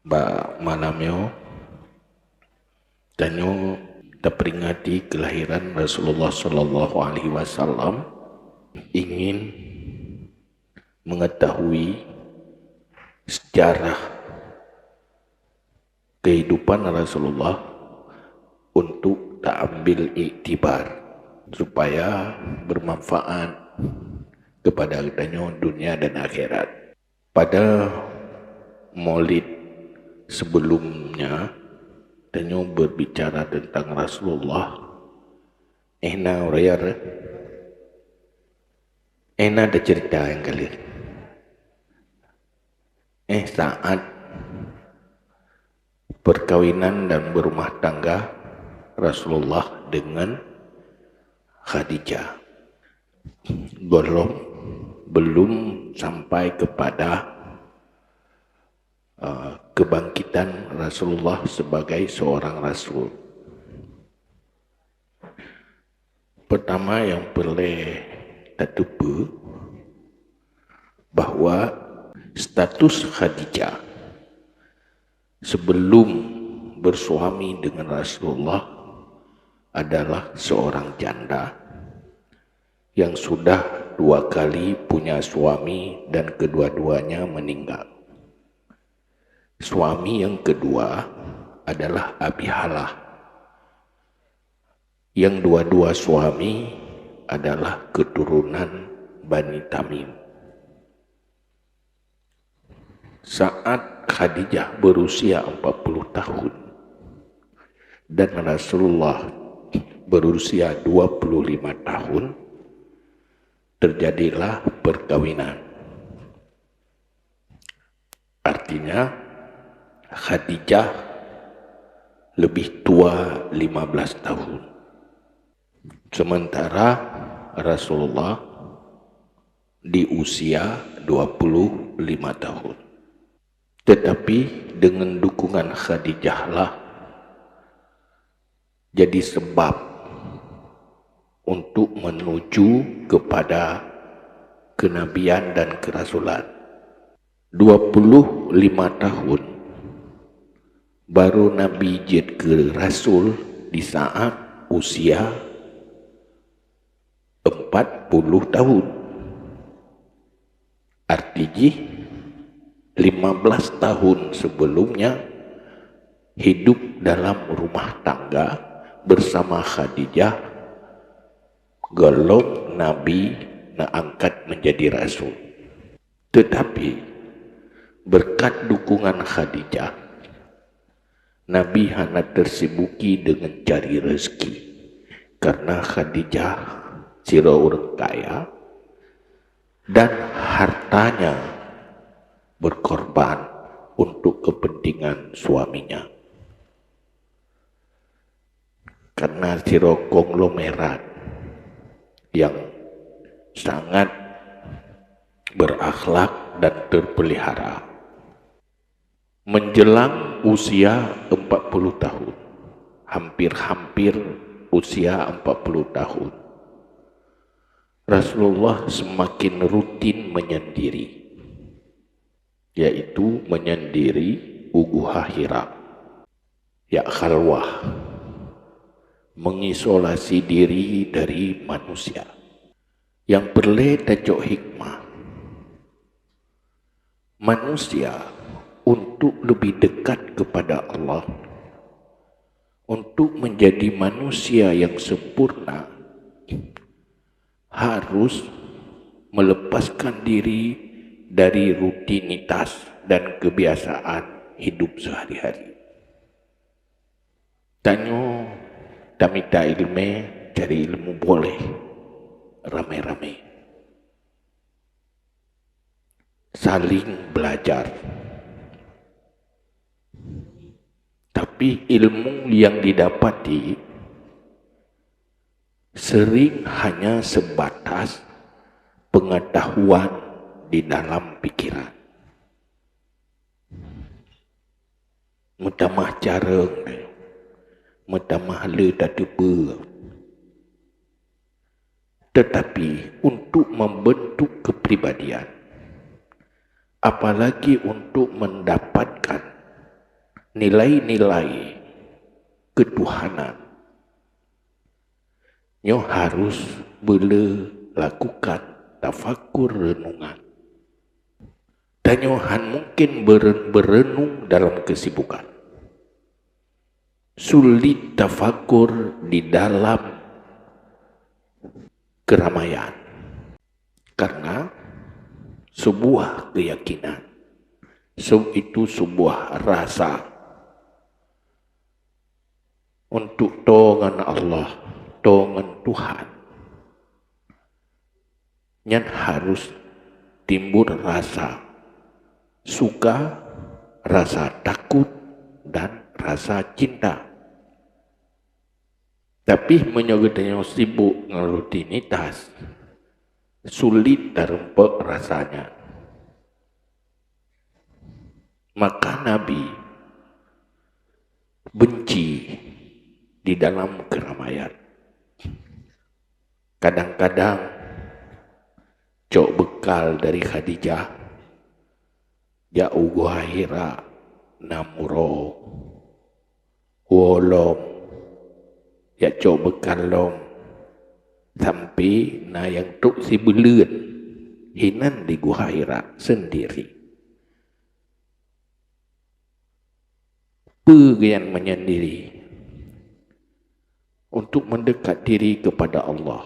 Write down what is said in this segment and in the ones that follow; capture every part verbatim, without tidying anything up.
Bak malam nyoe, tanyoe taperingati kelahiran Rasulullah sallallahu alaihi wasallam, ingin mengetahui sejarah kehidupan Rasulullah untuk taambil iktibar, supaya bermanfaat kepada tanyoe dunia dan akhirat. Pada Maulid sebelumnya, tanyoe berbicara tentang Rasulullah. Eh na ureueng, eh na ada cerita yang kalian. Eh, saat perkawinan dan berumah tangga Rasulullah dengan Khadijah. Belum, belum sampai kepada, eh, kebangkitan Rasulullah sebagai seorang rasul. Pertama nyang peureulée tateupeue bahwa status Khadijah sebelum bersuami dengan Rasulullah adalah seorang janda yang sudah dua kali punya suami dan kedua-duanya meninggal. Suami yang kedua adalah Abi Halah. Yang dua-dua suami adalah keturunan Bani Tamim. Saat Khadijah berusia empat puluh tahun dan Rasulullah berusia dua puluh lima tahun, terjadilah perkawinan. Artinya, Khadijah lebih tua lima belas tahun. Sementara Rasulullah di usia dua puluh lima tahun. Tetapi dengan dukungan Khadijah lah jadi sebab untuk menuju kepada kenabian dan kerasulan. Dua puluh lima tahun baru Nabi jeuet keu rasul di saat usia empat puluh tahun. Arti jih, lima belas tahun sebelumnya hidup dalam rumah tangga bersama Khadijah, gohlom Nabi na angkat menjadi rasul. Tetapi, berkat dukungan Khadijah, Nabi hana tersibuki dengan cari rezeki, karena Khadijah sidroe ureueng kaya dan hartanya berkorban untuk kepentingan suaminya. Karena sidroe konglomerat yang sangat berakhlak dan terpelihara. Menjelang usia empat puluh tahun, hampir-hampir usia empat puluh tahun, Rasulullah semakin rutin menyendiri, yaitu menyendiri u Guha Hira, yak khalwah, mengisolasi diri dari manusia. Nyang peureulée tacok hikmah, manusia untuk lebih dekat kepada Allah, untuk menjadi manusia yang sempurna, harus melepaskan diri dari rutinitas dan kebiasaan hidup sehari-hari. Tanyoe tamita iéleumé, cari ilmu boleh ramé-ramé. Saling belajar. Tapi ilmu yang didapati sering hanya sebatas pengetahuan di dalam pikiran. Meutamah carông, meutamah le tateupeue. Tetapi untuk membentuk kepribadian, apalagi untuk mendapatkan nilai-nilai ketuhanan, nyoe harus beu le lakukan tafakur renungan. Tanyoe han mungkin bere-, berenung dalam kesibukan. Sulit tafakur di dalam keramaian. Karena sebuah keyakinan, se-, itu sebuah rasa untuk toe ngon Allah, toe ngon Tuhan. Nyan harus timbul rasa suka, rasa takut, dan rasa cinta. Tapi meunyoe geutanyoe sibuk ngon rutinitas, sulit tarumpok rasa nyan. Maka Nabi benci di dalam keramaian. Kadang-kadang cok beukal dari Khadijah, jak u Gua Hira, na muro, woe lom, jak cok beukal lom, sampai na nyang trok sibuleuen hinan di Gua Hira sendiri. Peue geuyan menyendiri? Untuk mendekat diri kepada Allah,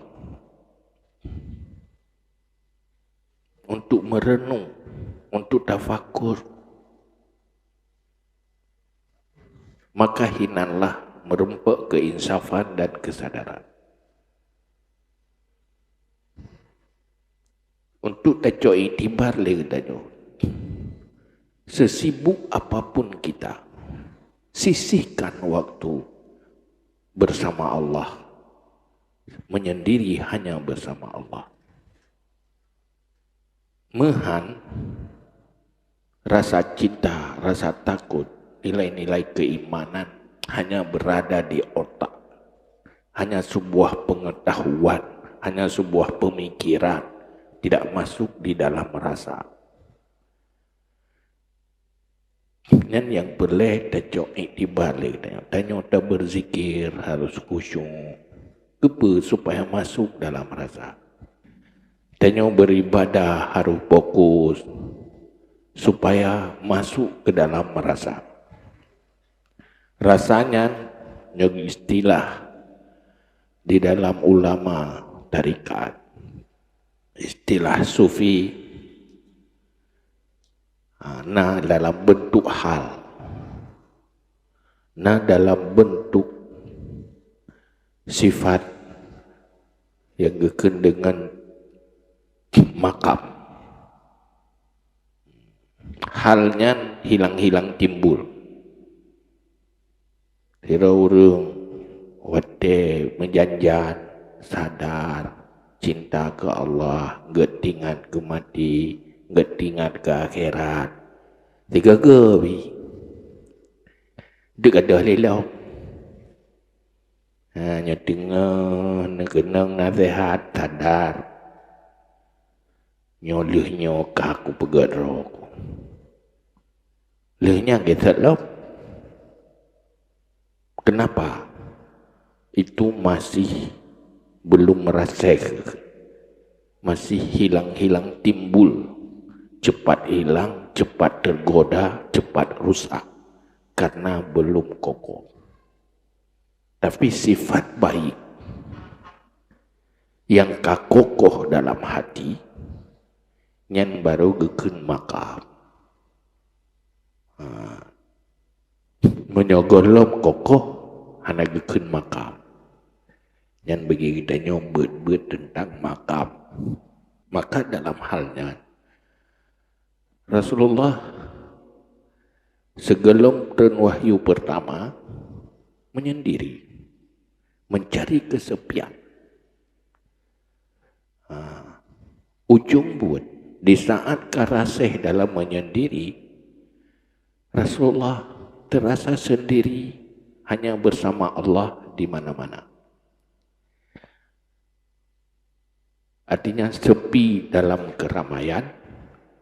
untuk merenung, untuk tafakur. Maka hinanlah merumpok keinsafan dan kesadaran. Untuk tacok iktibar lé geutanyoe, sesibuk apapun kita, sisihkan waktu bersama Allah, menyendiri hanya bersama Allah. Meuhan, rasa cinta, rasa takut, nilai-nilai keimanan hanya berada di otak. Hanya sebuah pengetahuan, hanya sebuah pemikiran, tidak masuk di dalam rasa. Nyan nyang peureulée tacok iktibar lé geutanyoe. Tanyoe tabeuzikir harus khusyuk. Keupeue? Supaya masuk dalam rasa. Tanyoe beuribadah harus fokus supaya masuk ke dalam rasa. Rasa nyan nyoe istilah di dalam ulama tarekat. Istilah sufi, ha, na dalam bentuk hal, na dalam bentuk sifat nyang geukheun deungon makam. Hal nyan hilang-hilang timbul. Sidroe ureuëng watée meujan-jan sadar cinta keu Allah, geutingat keu maté, geutingat keu akhirat. Sigoe-goe bi. Deuh gadôh lé lom. Ha, nyoe teungoh neukeunong naseuhat, sadar. Nyoe lheueh nyoe ka kupeugét droe ku. Lheueh nyan geuthot lom. Kenapa? Itu masih belum merasai, masih hilang-hilang timbul, cepat hilang, cepat tergoda, cepat rusak, karena belum kokoh. Tapi sifat baik nyang ka kokoh dalam hati, nyan baru geukheun makam. Ha. Meunyoe gohlom kokoh hana geukheun makam, nyan bagi geutanyoe beuet-beuet teuntang makam. Maka dalam hal nyan, Rasulullah sigohlom treun wahyu pertama menyendiri, mencari kesepian. Ha, ujong buet, di saat ka rasai dalam menyendiri, Rasulullah terasa sendiri hanya bersama Allah di mana-mana. Artinya, sepi dalam keramaian,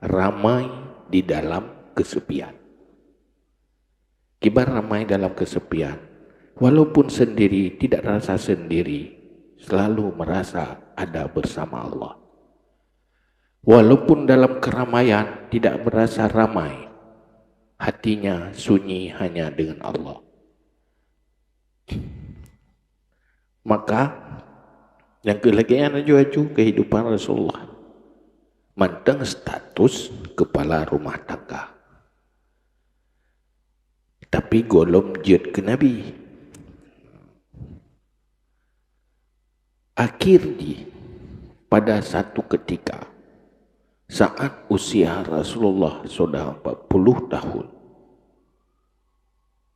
ramai di dalam kesepian. Kiban ramai dalam kesepian, walaupun sendiri tidak rasa sendiri, selalu merasa ada bersama Allah. Walaupun dalam keramaian tidak merasa ramai, hatinya sunyi hanya dengan Allah. Maka, nyang keu lagée nyan aju-aju kehidupan Rasulullah. Mantong status kepala rumah tangga. Tapi gohlom jeuet keu Nabi. Akhir jih, pada satu ketika, saat usia Rasulullah sudah empat puluh tahun,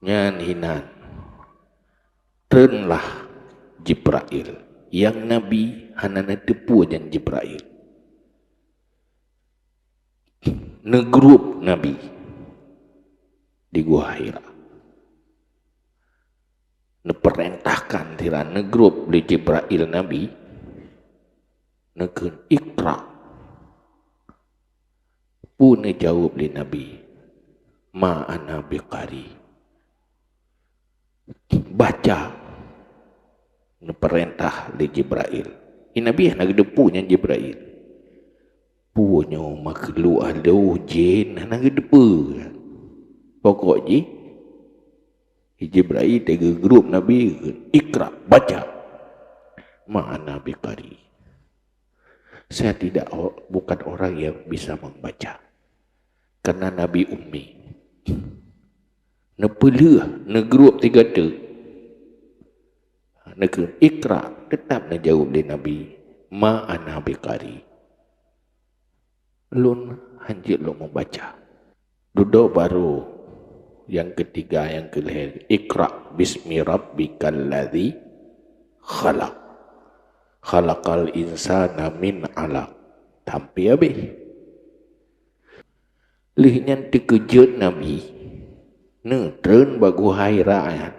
nyan hinan, treunlah Jibrail. Nyang Nabi hana neuteupeue nyan Jibrail. Neugrup Nabi di Gua Hira. Neupeurintahkan sira neugrup lé Jibrail Nabi, neukheun, "Iqra." Peue neujaweueb lé Nabi? "Ma ana biqari." Baca, neupeurintah lé Jibrail. Di Nabi hana geuteupeue nyan Jibrail. Peue nyoe makhluk halus jén hana geuteupeue. Pokok jih, Jibrail teugeugrop Nabi, "Iqra, baca." "Ma ana biqari." Saya tidak, bukan orang yang bisa membaca. Karena Nabi ummi. Neupeuleueh, neugrup tiga teuk. Neukheun, "Iqra," tetap neujaweueb lé Nabi, "Ma ana biqari." Lôn hanjeuet lôn membaca. Dudoe barô nyang keutiga, nyang keulhèe, "Iqra bismi rabbikal ladzi khalaq. Khalaqal insana min alaq." Sampai habéh. Lheueh nyan teukeujot Nabi, neutreun bak Gua Hira nyan.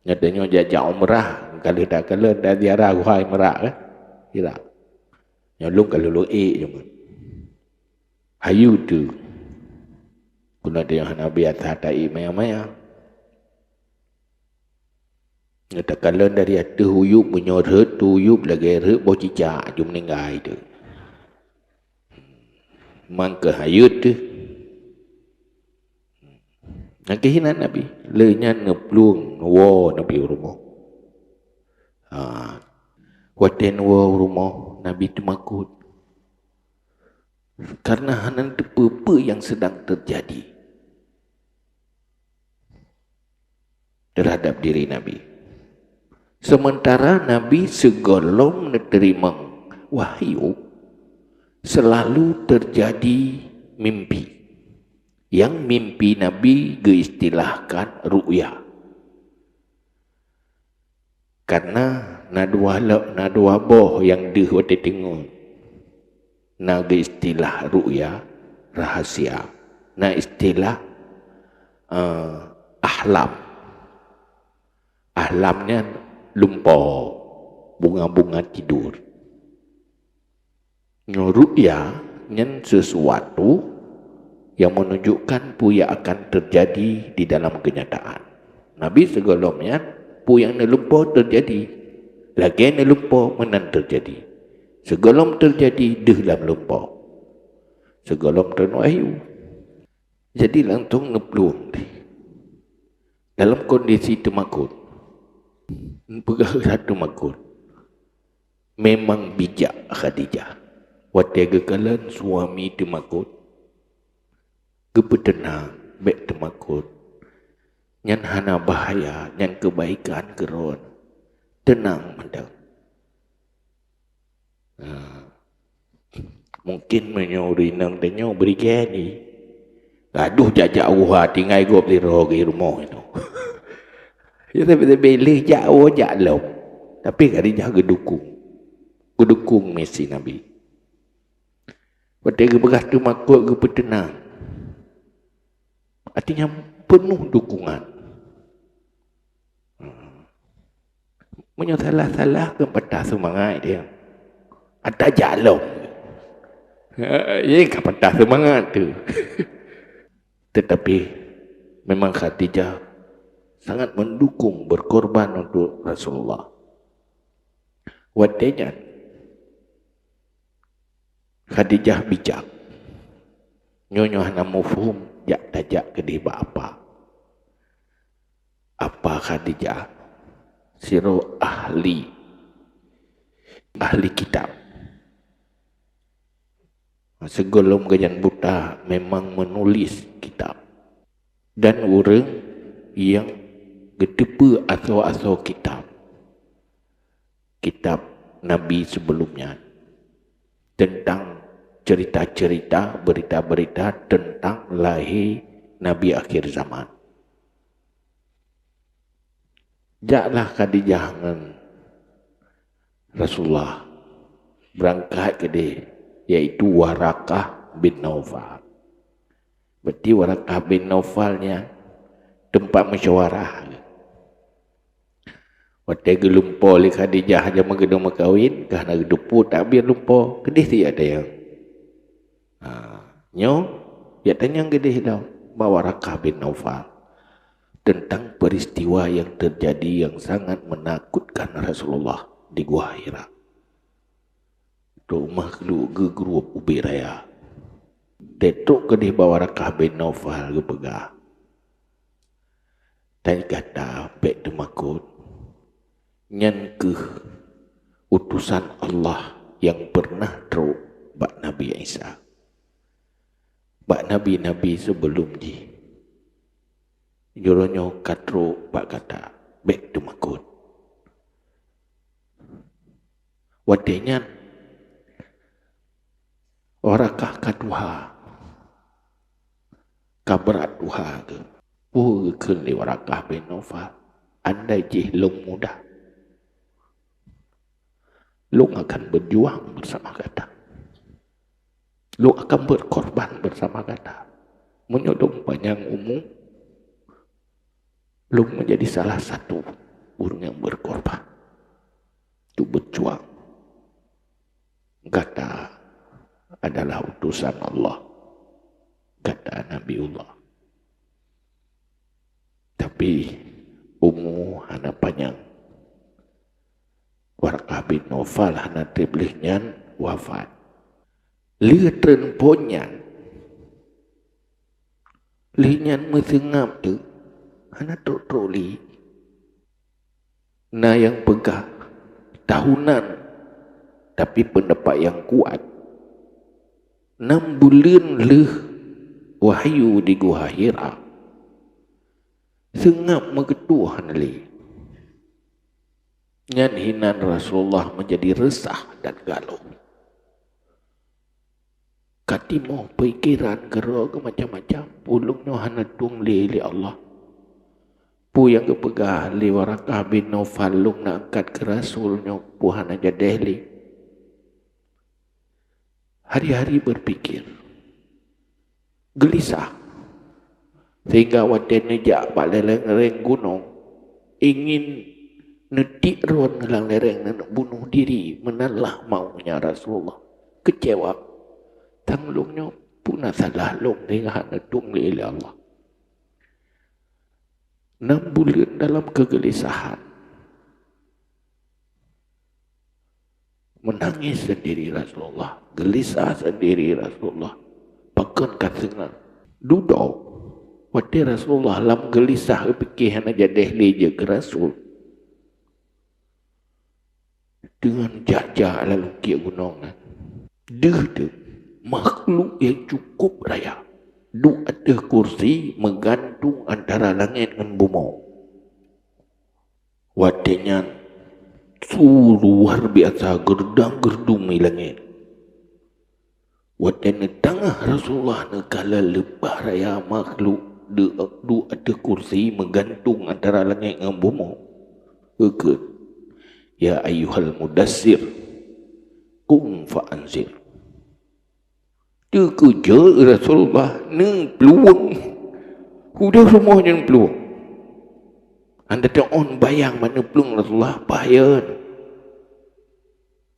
Nyan tanyoe jak-jak umrah, ka lheueh takalon dan ziarah Gua Hira kan? Hira. Nyoe lôn ka lôn ék cuma. Hayeu teuh. Keuneuk tanyoe hana biasa taék maya-maya. Takalon dari ateueh uyueb, meunyoe rhot teuh uyueb lagée rhot boh cicak, jeuet meuninggai teuh. Man keuh hayeu teuh. Nyang keuh hinan Nabi. Lheueh nyan neuplueng, neuwoe Nabi u rumoh. Ha. Watée neuwoe u rumoh, Nabi teumakot. Karena hana teupeue peue nyang sedang terjadi terhadap diri Nabi. Sementara Nabi sigohlom neuteurimong wahyu, selalu terjadi mimpi. Nyang mimpi Nabi geuistilahkan ru'ya. Karena na dua lo-, na dua boh nyang deuh watée teungeut. Na geuistilah ru'ya, rahasia. Na istilah, eh, ahlam. Ahlam nyan lumpoe, bunga-bunga tidur. Nyoe ru'ya nyan sesuatu nyang menunjukkan peue nyang akan terjadi di dalam kenyataan. Nabi sigohlom nyan, peue nyang neulumpoe terjadi. Lagée neulumpoe meunan terjadi. Sigohlom terjadi deuh lam lumpoe. Sigohlom treun wahyu. Jadi langsong neuplueng dalam kondisi teumakot. Peugah rhot teumakot. Memang bijak Khadijah. Watée geukalon suami teumakot, geupeuteunang, bék teumakot. Nyan hana bahaya, nyan keubaikan keu droen. Teunang mantong. Ha. Mungkin meunyoe ureuëng inong tanyoe beurigée ni, gadoh jak-jak u rumoh tinggai gob sidroe geuh rumoh nyoe. Ya, tapi, tapi lheueh jak woe jak lom. Tapi Khadijah geudukung. Geudukung misi Nabi. Watée geupeugah teumakot geupeuteunang. Artinya penuh dukungan. Meunyoe salah-salah kan patah seumangat dia. Ata jalong. Ye ka patah seumangat tu. Tetapi Memang Khadijah sangat mendukung, berkorban untuk Rasulullah. Watée nyan, Khadijah bijak. Nyoe, nyoe hana muphom, jak tajak keudeh bak apa. Apa Khadijah sidroe ahli, ahli kitab. Sigohlom geujan buta memang menulis kitab. Dan ureuëng nyang geuteupeue asoe-asoe kitab, kitab nabi sebelum nyan, tentang cerita-cerita, berita-berita tentang lahé nabi akhir zaman. Jaklah Khadijah ngon Rasulullah beurangkat keudeh, yaitu Warakah bin Naufal. Berarti Warakah bin Naufal nyan teumpat musyawarah. Watée geulumpo lé Khadijah jamé geudong meukawen, ka hana geuteupeue takbir lumpo, keudeh siat tayang. Ha, nyoe, jak tanyong keudeh lom bak Warakah bin Naufal tentang peristiwa yang terjadi yang sangat menakutkan Rasulullah di Gua Hira. Trok makhluk geugrueb ubé raya. Teutôk keudeh bak Warakah bin Naufal geupeugah, "Tanyoe gata bék teumakot, nyan kheueh utosan Allah nyang peureunah trok bak Nabi Isa, bak nabi-nabi sibeulom jih. Jroh nyoe ka trok bak gata, bék teumakot." Watée nyan, Warakah ka tuha, ka brat tuha geuh. Peue geukheun lé Warakah bin Naufal, "Andai jih lôn muda, lôn akan beujuang beusama gata. Lôn akan beukorban beusama gata. Meunyoe lôn panyang umu, lôn meujadi salah satu ureuëng nyang beukorban untuk beujuang. Gata adalah utosan Allah. Gata Nabiullah. Tapi umu hana panyang." Warakah bin Naufal hana treb lheueh nyan wafat. Lheueh treun phon nyan, lheueh nyan meuseungab teuk, hana trok-trok lé. Na nyang peugah tahunan, tapi peundapat nyang kuat, nam buleuen lheueh wahyu di Guha Hira, seungab meugeutôh hana lé. Nyan hinan Rasulullah meujadi reusah dan galoh. Ka timoh pikeran keudroe keu macam-macam, peue lôn nyoe hana tueng lé lé Allah. Peue nyang geupeugah lé Warakah bin Naufal lôn na angkat keu rasul nyoe peue hana jadeh lé. Hari-hari berpikir, geulisah, sehingga watée neujak bak lereng-lereng gunong, ingin neutiek droe lam lereng nyan bunoh diri, meunan lah maunya Rasulullah. Keucewa, "Tang lôn nyoe peue na salah lôn sehingga hana tueng lé lé Allah?" Nam buleuen dalam keugeulisahan. Meunangis seundiri Rasulullah, geulisah seundiri Rasulullah. Pakon ka seungab. Dudoe, watée Rasulullah lam geulisah geupike hana jadeh lé jeuet keu rasul, deungon jak-jak lam lungkiek gunong nyan, deuh teuk makhluk nyang cukup raya duek ateueh kursi meugantung antara langét ngon bumoe. Watée nyan, su luar biasa geurdang-geurdung di langét. Watée neutangah Rasulullah neukalon leupah raya makhluk duek ateueh kursi meugantung antara langét ngon bumoe, geukheun, "Ya ayyuhal mudassir, qum fa anzir." Teukeujot Rasulullah neuplueng. Udeuh rumoh nyan neuplueng. Hana teuôn bayang ban neuplueng Rasulullah, payeuen.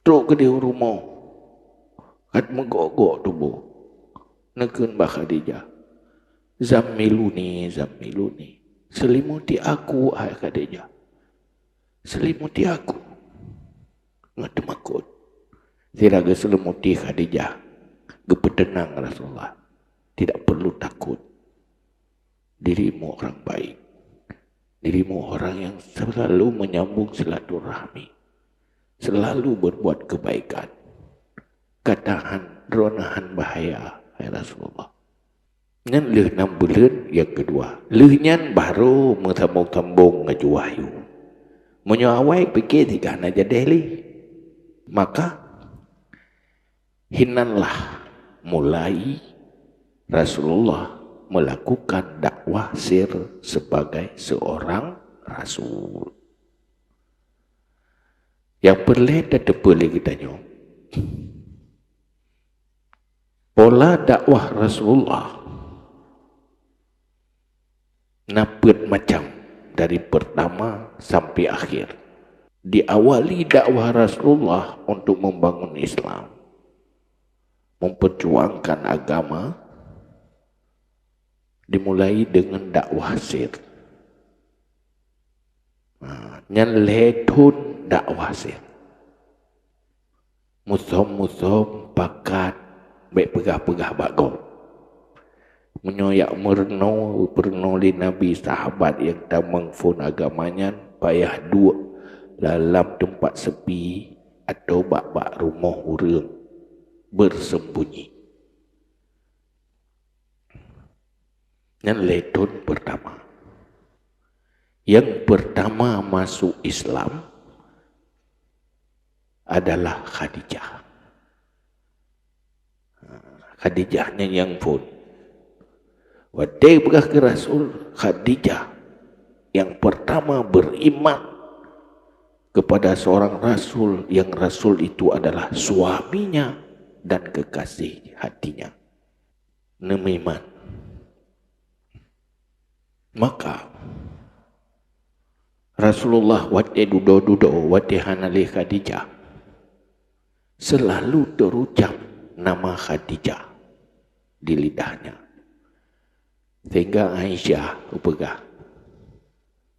Trok keudeh u rumoh, ka meugok-gok tuboh. Neukheun bak Khadijah, "Zammiluni, zammiluni." "Selimuti aku, hai Khadijah. Selimuti aku." Ngon teumakot. Sira geuselimuti Khadijah, geupeuteunang Rasulullah. Tidak perlu takut. Dirimu orang baik. Dirimu orang yang selalu menyambung silaturahmi. Selalu berbuat kebaikan. Ka tahan, droeneuh han bahaya, hai Rasulullah. Nyan lheueh nam buleuen nyang keudua. Lheueh nyan barô meusambong-sambong ngon wahyu. Meunyoe awai pike sigoe hana jadeh lé. Maka, hinanlah mulai Rasulullah melakukan dakwah sir sebagai seorang rasul. Nyang peureulée tateupeue lé geutanyoe, pola dakwah Rasulullah na peuet macam dari pertama sampai akhir. Diawali dakwah Rasulullah untuk membangun Islam, memperjuangkan agama, dimulai dengan dakwah sir. Ha, nyan lhée thon dakwah sir. Musom-musom pakat bék peugah-peugah bak gob. Meunyoe jak meurunoe, peurunoe lé Nabi, sahabat nyang tamong phon agama nyan payah duek lam teumpat sepi atawa bak-bak rumoh ureuëng, bersembunyi. Nyan lhée thon pertama. Nyang pertama masuk Islam adalah Khadijah. Khadijah nyan nyang phon. Watée peugah keu Rasul, Khadijah yang pertama beriman kepada seorang rasul, yang rasul itu adalah suaminya dan kekasih hatinya. Neumeuiman. Maka, Rasulullah watée dudoe-dudoe, watée hana lé Khadijah, selalu terucap nama Khadijah di lidahnya. Sehingga Aisyah geupeugah,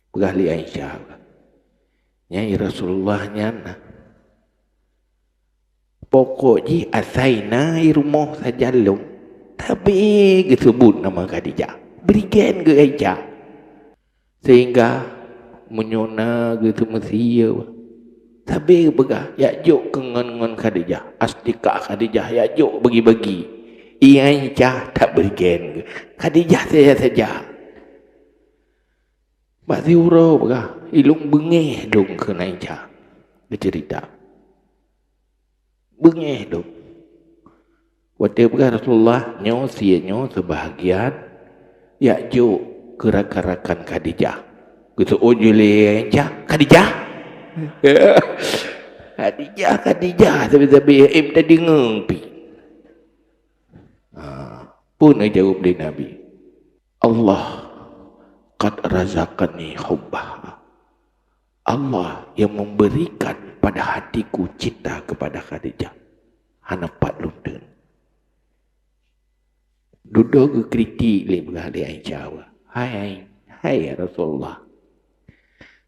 peugah lé Aisyah, "Nyan Rasulullah nyan, pokok jih asai na i rumoh sajan lom, sabe geuseubut nama Khadijah, bri gét geuh Aisyah." Sehingga meunyoe na geuteumeusie, sabe geupeugah, "Jak jok keu ngon-ngon Khadijah, astika Khadijah, jak jok bagi-bagi." I Aisyah that bri gét geuh, Khadijah saja-saja. Bak siuroe peugah, "Ilong beungéh dong," kheun Aisyah geuceurita. Beungéh dong. Watée peugah Rasulullah, "Nyoe sie nyoe seubahagian jak jok keu rakan-rakan Khadijah." Geuseuôt jih lé Aisyah, "Khadijah?" "Khadijah, Khadijah, sabe-sabe hém tadeungoe pih." Ha, peue neujaweueb lé Nabi? "Allah qad razaqani hubbaha." Allah yang memberikan pada hatiku cinta kepada Khadijah. Hana pat lôn teun. Dudoe geukritik lé, peugah lé Aisyah, "Hai, hai, hai ya Rasulullah,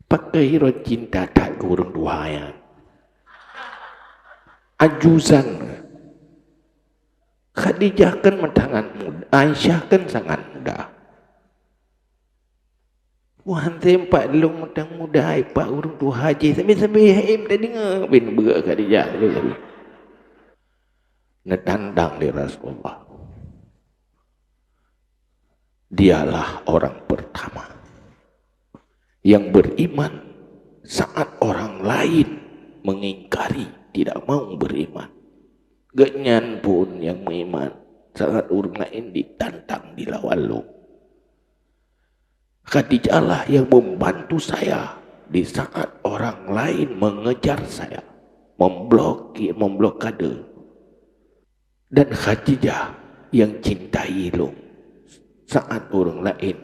pakon droe cinta that keu ureuëng tuha nyan? Ajuzan." Khadijah kan meutangan muda, Aisyah kan sangat muda. Wah, han sempat lôn meutangan muda, ipak ureuëng tuha jih, sabe-sabe hém tadeungoe, bin beuet Khadijah. Neutantang lé Rasulullah. Dialah orang pertama yang beriman saat orang lain mengingkari, tidak mau beriman. Gobnyan pun nyang meuiman saat ureuëng laén ditantang, dilawan lom. Khadijah lah yang membantu saya di saat orang lain mengejar saya, memblokir, memblokade. Dan Khadijah yang cintai lôn saat ureuëng laén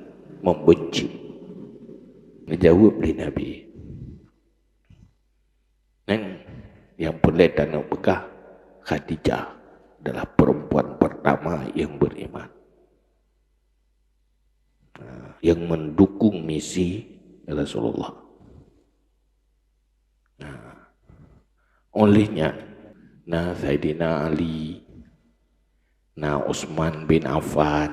membenci. Geujaweueb lé Nabi. Nyan nyang peureulée tanyoe peugah, Khadijah adalah perempuan pertama yang beriman. yang mendukung misi Rasulullah. Nah, oleh nyan, na Saidina Ali, na Utsman bin Affan,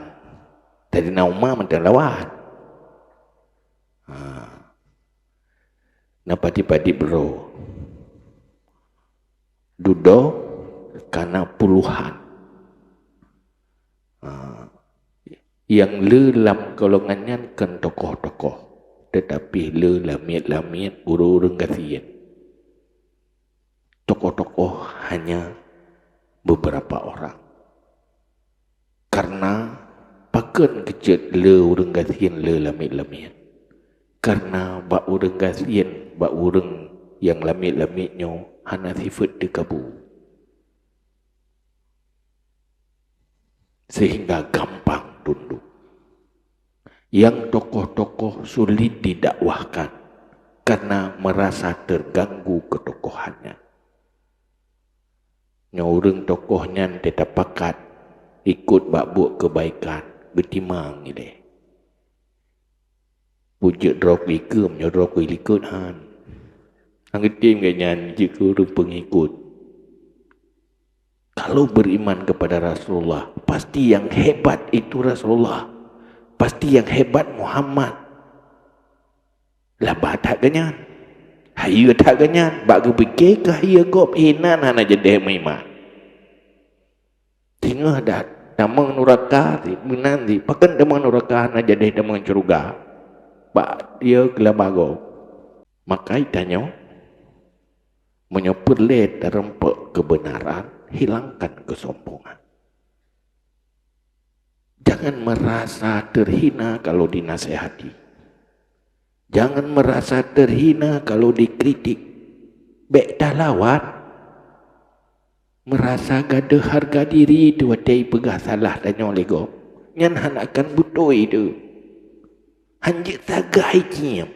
Saidina Umar mantong lawan. Ha. Na padit-padit bro. Dudoe kana puluhan. Ha. Nyang le lam golongan nyan kon tokoh-tokoh, tetapi le lamiet-lamiet ureuëng-ureuëng gasien. Tokoh-tokoh hanya beberapa orang. Karena pakon keucet le ureuëng gasien le lamiet-lamiet? Karena bak ureuëng gasien, bak ureuëng nyang lamiet-lamiet nyoe hana sifeuet teukabu. Sehingga gampang tunduk. Nyang tokoh-tokoh sulit didakwahkan karena merasa terganggu ketokohannya. Nyoe ureuëng tokoh nyan teuta pakat ikot bak buet keubaikan, geutimang ilée. Peujeuet droe keu ikeu, meunyoe droe keu likot han. Hana geutem geuh nyan jeuet keu ureuëng peungikot. Kalau beriman kepada Rasulullah, pasti yang hebat itu Rasulullah. Pasti yang hebat Muhammad. Laba that geuh nyan. Hayeue that geuh nyan, bak geupike keu hayeue gob, inan hana jadeh meuiman. Singoh that tamong nuraka, meunan di pakon tamong nuraka hana jadeh tamong syeuruga. Bak dia keulaba gob. Maka tanyoe, meunyoe peureulée tareumpok keubeunaran, hilangkan keusombongan. Jangan merasa terhina kalau dinasehati. Jangan merasa terhina kalau dikritik. Bék talawan. Merasa gadôh hareuga diri teuh watée peugah salah tanyoe lé gob. Nyan hana akan beutôi teuh. Hanjeuet sagai ciem,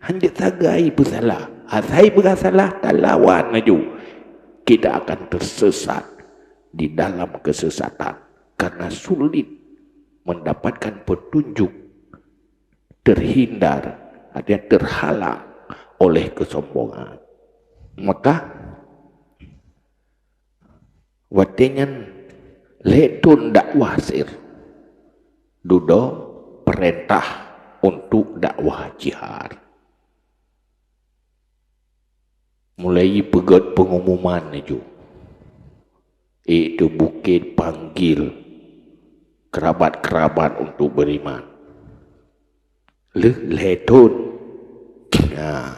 hanjeuet sagai peusalah. Asai peugah salah, talawan laju. Kita akan tersesat di dalam kesesatan karena sulit mendapatkan petunjuk, terhindar, artinya terhalang oleh kesombongan. Maka watée nyan lhée thon dakwah sir, dudoe peurintah untuk dakwah jihar. Mulai peugét pengumuman laju, iaitu bukét panggil kerabat-kerabat untuk beriman. Lheueh lhée thon. Nah,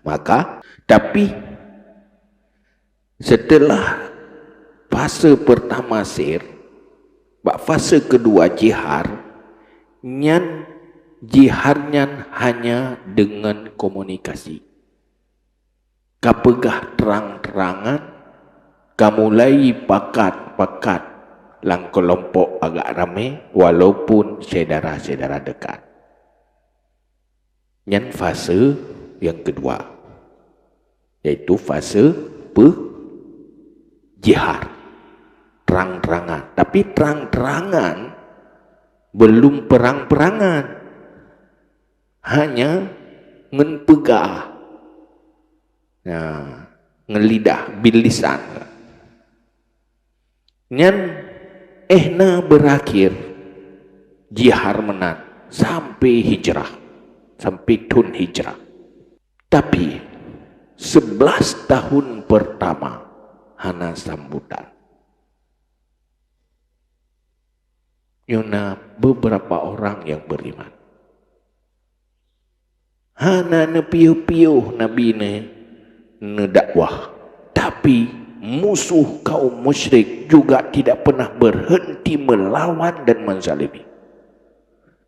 maka, tapi setelah fase pertama sir, bak fase kedua jihar, nyan jihar nyan hanya dengan komunikasi. Ka peugah terang-terangan, ka mulai pakat-pakat lam keulompok agak ramé, walaupun syedara-syedara dekat. Nyan fase nyang keudua, yaitu fase peu-, jihar, terang-terangan. Tapi terang-terangan, belum perang-perangan. Hanya ngon peugah. Nah, ngon lidah, bil lisan. Nyan éh na beurakhir jihar meunan sampai hijrah, sampai thon hijrah. Tapi, sebelas tahun pertama hana sambutan. Nyoe na beberapa orang nyang beriman. Hana neupiôh-piôh Nabi ne-, neudakwah, tapi musuh kaum musyrik juga tidak pernah berhenti melawan dan menzalimi.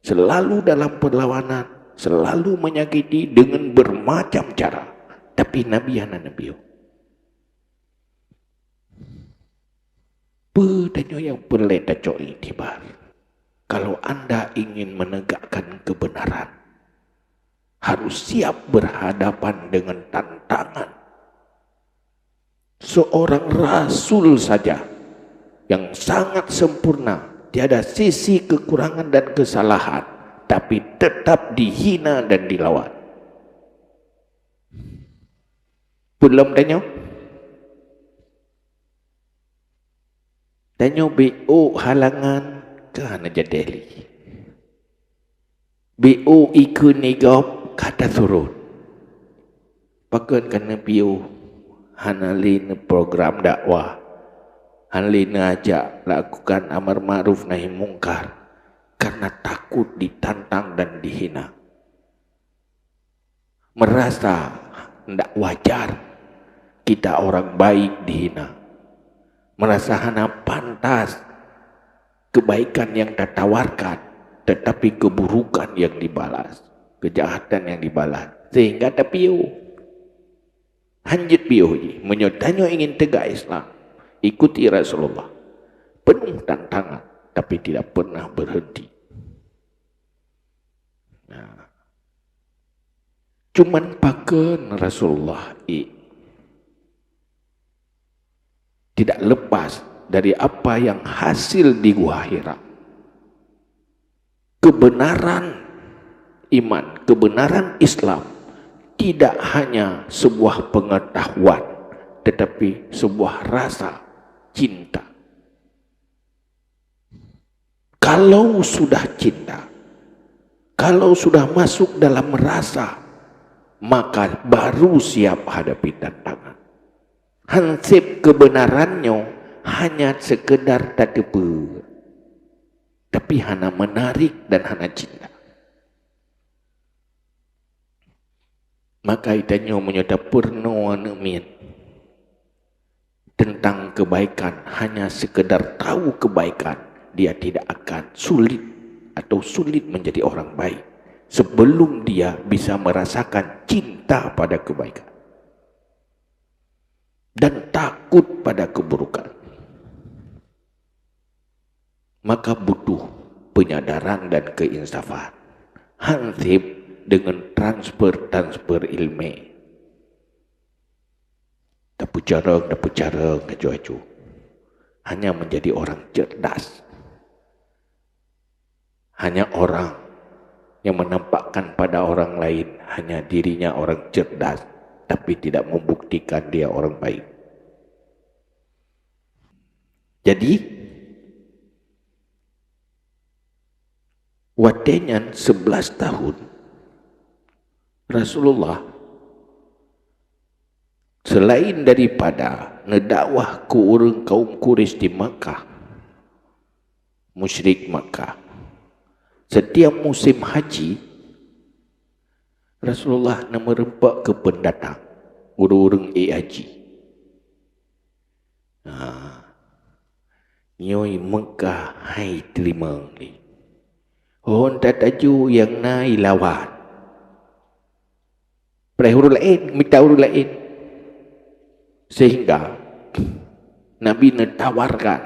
Selalu dalam perlawanan, selalu menyakiti dengan bermacam cara. Tapi Nabi hana neupiôh. Peue tanyoe nyang peureulée tacok iktibar? Kalau anda ingin menegakkan kebenaran, harus siap berhadapan dengan tantangan. Seorang rasul saja yang sangat sempurna, tiada sisi kekurangan dan kesalahan, tapi tapi tetap dihina dan dilawan. Peulom tanyoe? Tanyoe beu halangan ka hana jadi lé. Beu ikeu nigop ka tasurot. Pakon ka neupiôh hana lé neuprogram dakwah, hana lé neuajak lakukan amar ma'ruf nahi mungkar, karena takut ditantang dan dihina. Merasa ndak wajar kita orang baik dihina. Merasa hana pantas kebaikan yang tatawarkan, tetapi keburukan yang dibalas, kejahatan yang dibalas. Sehingga tapiôh. Hanjeuet piôh jih, meunyoe tanyoe ingin tegak Islam, ikuti Rasulullah. Penuh tantangan, tapi tidak pernah berhenti. Nah. Cuman pakon Rasulullah i tidak lepas dari apa yang hasil di Gua Hira. Kebenaran iman, kebenaran Islam tidak hanya sebuah pengetahuan, tetapi sebuah rasa cinta. Kalau sudah cinta, kalau sudah masuk dalam rasa, maka baru siap hadapi tantangan. Hansip kebenaran nyoe hanya sekedar tateupeue, tapi hana menarik dan hana cinta. Maka geutanyoe meunyoe tapeurunoe aneuëk miet tentang kebaikan, hanya sekedar tahu kebaikan, dia tidak akan sulit atau sulit menjadi orang baik sebelum dia bisa merasakan cinta pada kebaikan dan takut pada keburukan. Maka butuh penyadaran dan keinsafan. Hansip dengan transfer-transfer ilmu. Tapeucarong, tapeucarong, aju-aju. Hanya menjadi orang cerdas. Hanya orang yang menampakkan pada orang lain hanya dirinya orang cerdas, tapi tidak membuktikan dia orang baik. Jadi, watée nyan sebelas tahun, Rasulullah selain daripada neudakwah keu ureuëng kaum Quraisy di Makkah, musyrik Makkah, setiap musim haji, Rasulullah neumeureumpok keu peundatang, ureuëng-ureuëng ék haji. Ha. Nyoe Meukah hai teurimong lé. Hon tataju nyang na ilawan. Preh ureuëng laén, mita ureuëng laén. Sehingga Nabi neutawarkan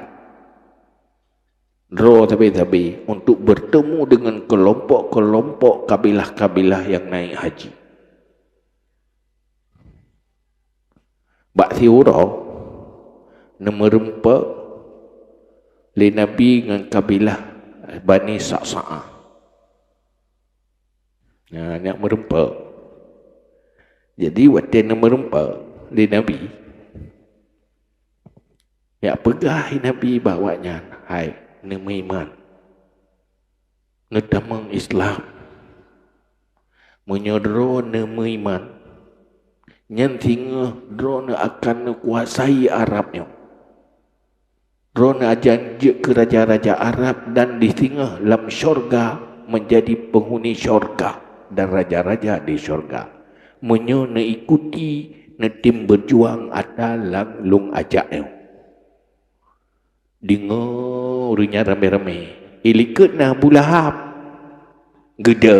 droe sabe-sabe untuk bertemu dengan kelompok-kelompok kabilah-kabilah yang naik haji. Bak siuroe, neumeureumpok lé Nabi ngon kabilah Bani Sa'sa'ah. Nah, nyak meureumpok. Jadi, watée neumeureumpok lé Nabi, nyak peugah lé Nabi bak awaknyan, "Hai, neumeuiman, neutamong Islam. Meunyoe droeneuh meuiman, nyan singoh droeneuh akan neukuasai Arab nyoe. Droeneuh akan jeuet keu raja-raja Arab dan disingoh lam syurga menjadi penghuni syurga dan raja-raja di syurga. Meunyoe neuikuti, neutem beujuang atra nyang lôn ajak nyoe." Deungoe ureuëng nyan ramé-ramé. Ilikot na Abu Lahab. Geuda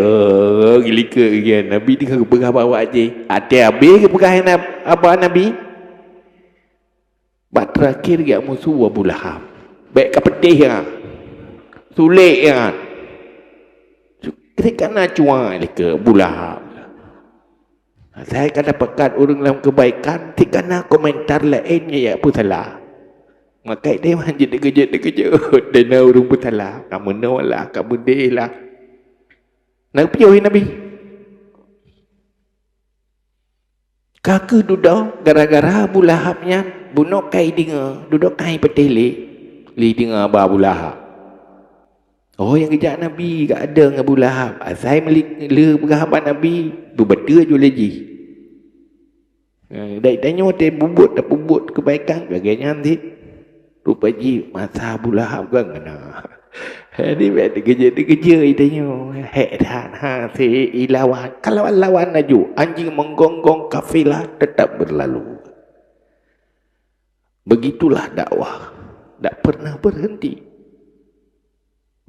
ilikot geuh Nabi deungoe geupeugah bak awak jih. Até abéh geupeugah Nab-, Aba Nabi. Bak terakhir geuh musoh Abu Lahab. Bék ka peudeh nyan. Sulet nyan. Ketika na cuai ilikot Abu Lahab. Asai ka tapakat ureuëng lam keubaikan, tika na komentar laén nyang jak peusalah. Maka deh hanjeuet dikeujot-dikeujot, deh na ureuëng peusalah, ka meunoe lah, ka meudeh lah. Na piôh Nabi. Ka kheueh dudoe gara-gara Abu Lahab nyan, bunoe kai deungoe, dudoe kai peutéh lé, lé deungoe haba Abu Lahab. Oh, nyang geujak Nabi, ka ada ngon Abu Lahab. Asai meulik le peugah haba Nabi, beubateue ju lé jih. Eh, dai tanyoe teuh peubuet, tapeubuet keubaikan lagée nyan cit. Rupa jih masa Abu Lahab kan keunan. Jadi, bék teukeujeu-teukeujeu tanyoe. Hék that, ha, si ilawan. Ka lawan-lawan laju, anjing menggonggong kafilah tetap berlalu. Begitulah dakwah. Tak pernah berhenti.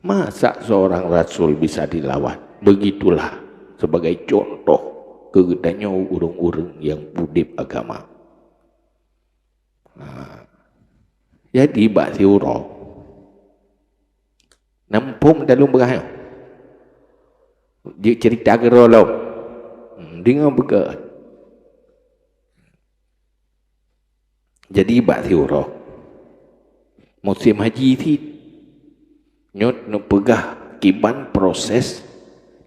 Masa seorang rasul bisa dilawan? Begitulah sebagai contoh keu geutanyoe ureuëng-ureuëng nyang udeb agama. Nah, jadi bak siuroe, na muphom dalom beuraya. Jeuet ceurita keudroe lom. Hmm, deungoe beugét. Jadi bak siuroe, musim haji cit, nyoe neupeugah kiban proses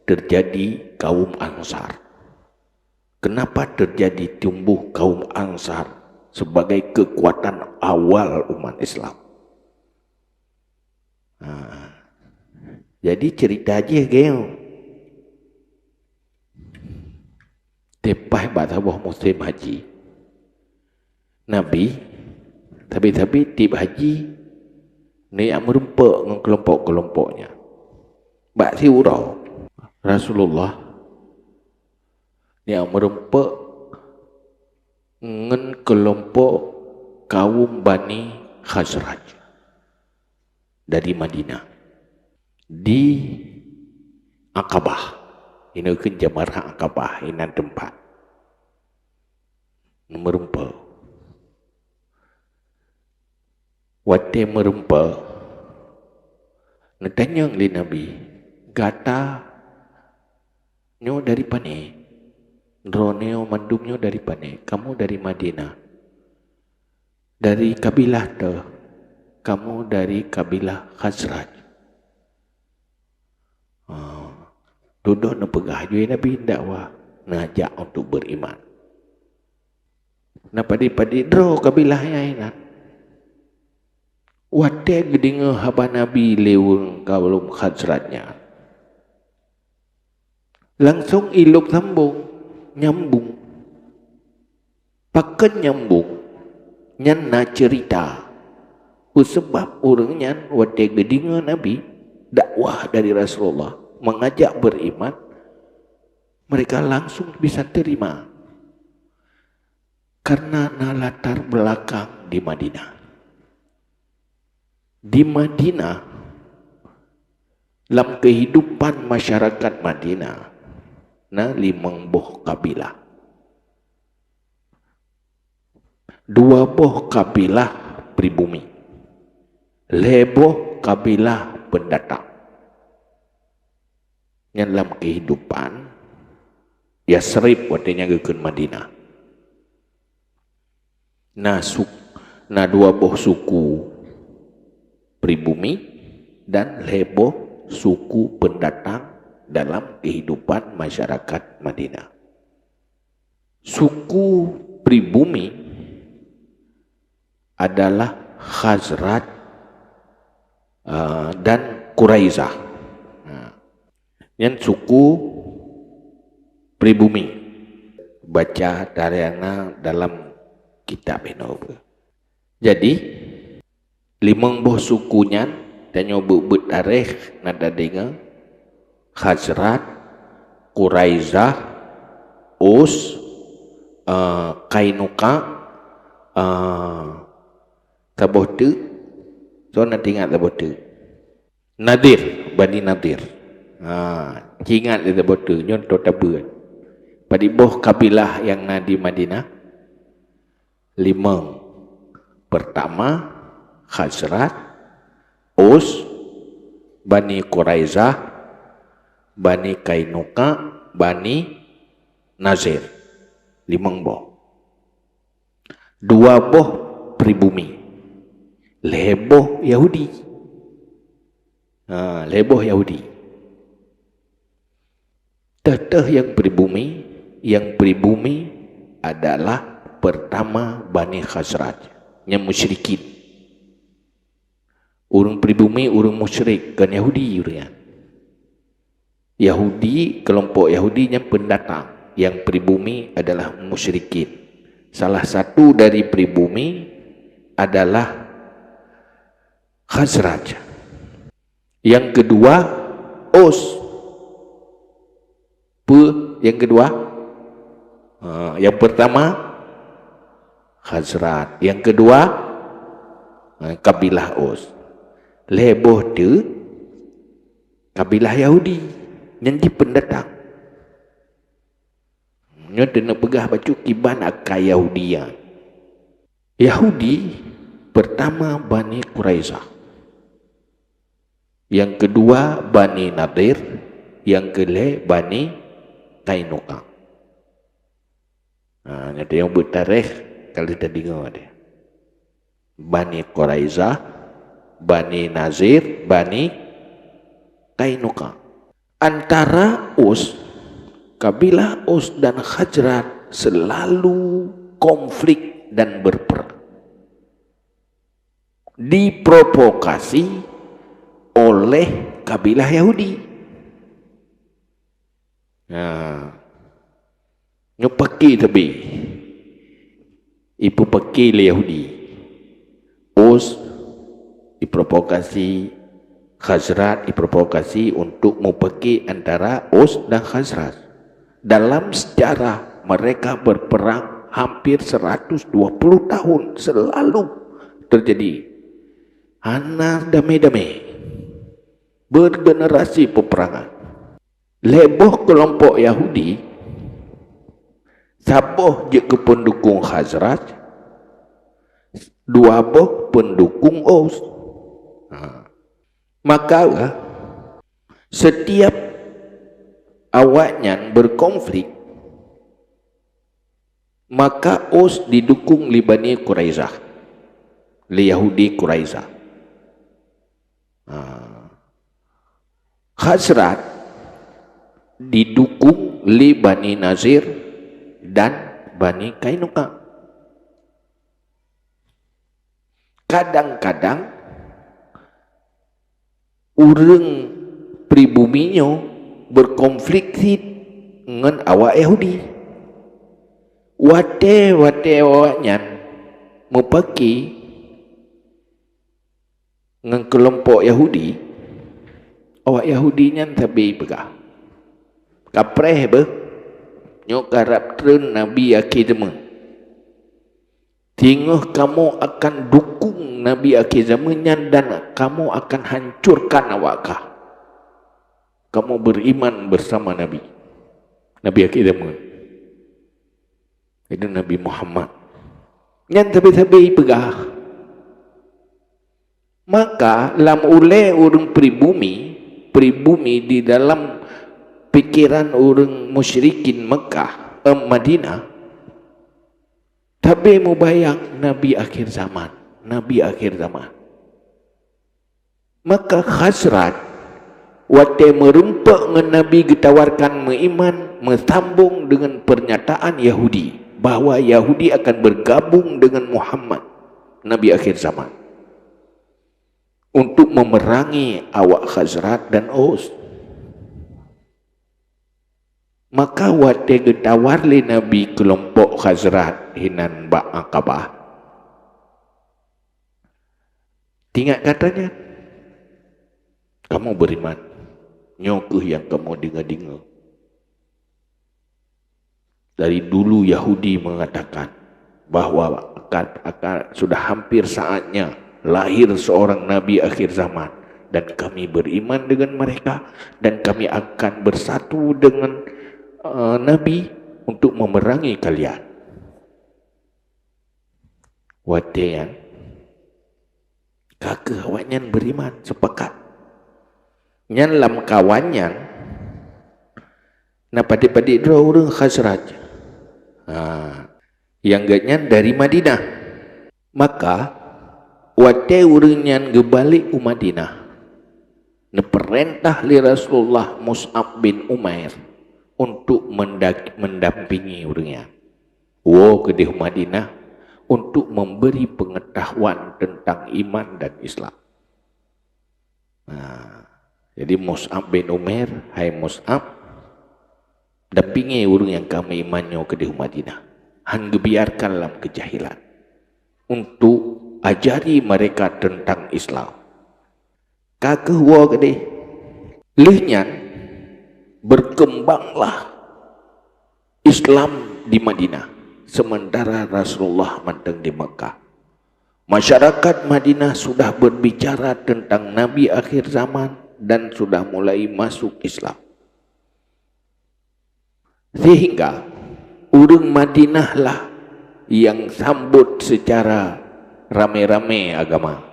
terjadi kaum Ansar. Kenapa terjadi tumbuh kaum Ansar sebagai kekuatan awal umat Islam? Ha. Jadi cerita jih geu. Teupah bak saboh musim haji, Nabi sabe-sabe tieb haji neujak meurumpok ngon keulompok-keulompok nyan. Bak siuroe, Rasulullah neujak meurumpok ngon keulompok kaum Bani Khazraj dari Madinah di Aqabah. Inoe kheun Jamarah Aqabah, inan teumpat meurumpok. Watée meurumpok, neutanyong lé Nabi, "Gata nyoe dari pane? Droeneuh mandum nyoe dari pane? Kamoe dari Madinah." "Dari kabilah teuh, kamoe dari kabilah Khazraj." Oh, dudoe neupeugah jih Nabi dakwah, neujak untuk beriman. Na padit-padit droe kabilah nyan inan. Watée geudeungoe haba Nabi lé ureuëng kaum Khazraj nyan, langsong ilop sambong, nyambung. Pakon nyambung? Nyan na ceurita. Peue sabab ureuëng nyan watée geudeungoe Nabi, dakwah dari Rasulullah, mengajak beriman, mereka langsung bisa terima. Karena na latar belakang di Madinah. Di Madinah, lam kehidupan masyarakat Madinah, na limong boh kabilah. Dua boh kabilah pribumi. Lhée boh kabilah pendatang. Nyan lam kehidupan Yasrib watée nyan geukheun Madinah. Na suk-, na dua boh suku pribumi dan lhée boh suku pendatang dalam kehidupan masyarakat Madinah. Suku pribumi adalah Khazraj, eh, dan Quraizah. Nah, nyan suku pribumi. Baca tarikh na dalam kitab inoe. Jadi, limong boh suku nyan, tanyoe beuet-beuet tarikh na tadeungoe, Khazraj, Quraizah, Aus, eh, Qainuqa, eh, saboh teuk, soe na teuingat saboh teuk? Nadir, Bani Nadir. Ha, ci ingat lé saboh teuk, nyoe toe tabeuet. Padit boh kabilah nyang na di Madinah? Limong. Pertama, Khazraj, Aus, Bani Quraizah, Bani Qainuqa, Bani Nazir. Limong boh. Dua boh pribumi. Lhée boh Yahudi. Ha, lhée boh Yahudi. Teuh-teuh nyang pribumi, nyang pribumi adalah pertama Bani Khazraj, nyang musyrikin. Ureuëng pribumi, ureuëng musyrik, kon Yahudi ureuëng nyan. Yahudi, kelompok Yahudi nyang pendatang, nyang pribumi adalah musyrikin. Salah satu dari pribumi adalah Khazraj. Yang kedua, Aus. Peue yang kedua? Ha, yang pertama, Khazraj. Yang kedua, ha, kabilah Aus. Lhée boh teuk, kabilah Yahudi. Nyang jih pendatang. Nyoe teuneuk peugah bacut kiban akai Yahudi nyan. Yahudi, pertama Bani Quraizah. Yang kedua Bani Nadir, yang kelhée Bani Qainuqa. Ha, nyan nyang beutarikh ka lheueh tadeungoe deh. Bani Quraizah, Bani Nadir, Bani Qainuqa. Antara Aus, kabilah Aus dan Khazraj selalu konflik dan berperang. Diprovokasi oleh kabilah Yahudi. Nah, nyoe paki tabi. Ipeupaki lé Yahudi. Aus iprovokasi, Khazraj iprovokasi untuk mupaki antara Aus dan Khazraj. Dalam sejarah, mereka berperang hampir seratus dua puluh tahun selalu terjadi. Hana damé-damé. Bergenerasi peperangan. Lhée boh kelompok Yahudi, saboh jeuet keu peundukung Khazraj, dua boh peundukung Aus. Ha. Maka, setiap awaknyan berkonflik, maka Aus didukung lé Bani Quraizah, lé Yahudi Quraizah. Ha. Khazraj didukung lé Bani Nazir dan Bani Qainuqa. Kadang-kadang ureuëng pribumi nyoe berkonflik cit ngon awak Yahudi. Watée-watée awaknyan mupaki ngon keulompok Yahudi, awak Yahudi nyan sabe peugah, "Kapreh beuh, nyoe karab treun nabi akhé jameun. Singoh kamoe akan dukung nabi akhé jameun nyan dan kamoe akan hancurkan awak kah. Kamoe beriman bersama nabi, nabi akhé jameun, yaitu Nabi Muhammad." Nyan sabe-sabe peugah. Maka lam ulée ureuëng pribumi, pribumi di dalam pikeran ureuëng musyrikin Mekah, eh, Madinah, sabe mubayang nabi akhir zaman, nabi akhir zaman. Maka Khazraj, watée meurumpok ngon Nabi, geutawarkan meuiman, meusambong deungon peurnyataan Yahudi bahwa Yahudi akan bergabung dengan Muhammad, Nabi akhir zaman, untuk memerangi awak Khazraj dan Aus. Maka watée geutawar lé Nabi keulompok Khazraj hinan bak Aqabah, tingat gata nyan, "Kamoe beriman, nyoe kheueh nyang kamoe deungoe-deungoe. Dari dulu Yahudi mengatakan bahwa akan, akan sudah hampir saatnya lahir seorang nabi akhir zaman, dan kami beriman dengan mereka, dan kami akan bersatu dengan, eh, nabi untuk memerangi kalian." Watée nyan, ka kheueh awaknyan beriman, sepakat. Nyan lam kawan nyan na padub-padub droe ureuëng Khazraj. Ha, nyang geuh nyan dari Madinah. Maka, watée ureuëng nyan geubalek u Madinah, neupeurintah lé Rasulullah Mus'ab bin Umair untuk menda-, mendampingi ureuëng nyan. Woe keudeh Madinah untuk memberi pengetahuan tentang iman dan Islam. Nah, jadi Mus'ab bin Umair, "Hai Mus'ab, dampingi ureuëng nyang ka meuiman nyoe keudeh Madinah. Han geubiarkan lam keujahilan. Untuk ajari mereka tentang Islam." Ka kheueh woe keudeh. Lheueh nyan, berkembanglah Islam di Madinah, sementara Rasulullah mantong di Mekah. Masyarakat Madinah sudah berbicara tentang Nabi akhir zaman dan sudah mulai masuk Islam. Sehingga ureuëng Madinah lah yang sambut secara ramé-ramé agama.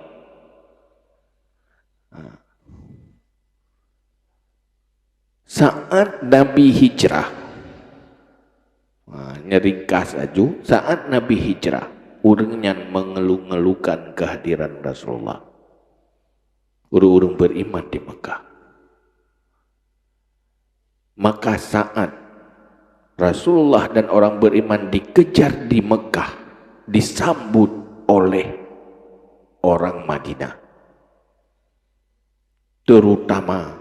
Ha. Saat Nabi hijrah, ha, nyan ringkas laju, saat Nabi hijrah, ureuëng nyan mengeluh-ngeluhkan kehadiran Rasulullah. Ureuëng-ureuëng beriman di Mekah. Maka saat Rasulullah dan orang beriman dikejar di Mekah, disambut oleh orang Madinah, terutama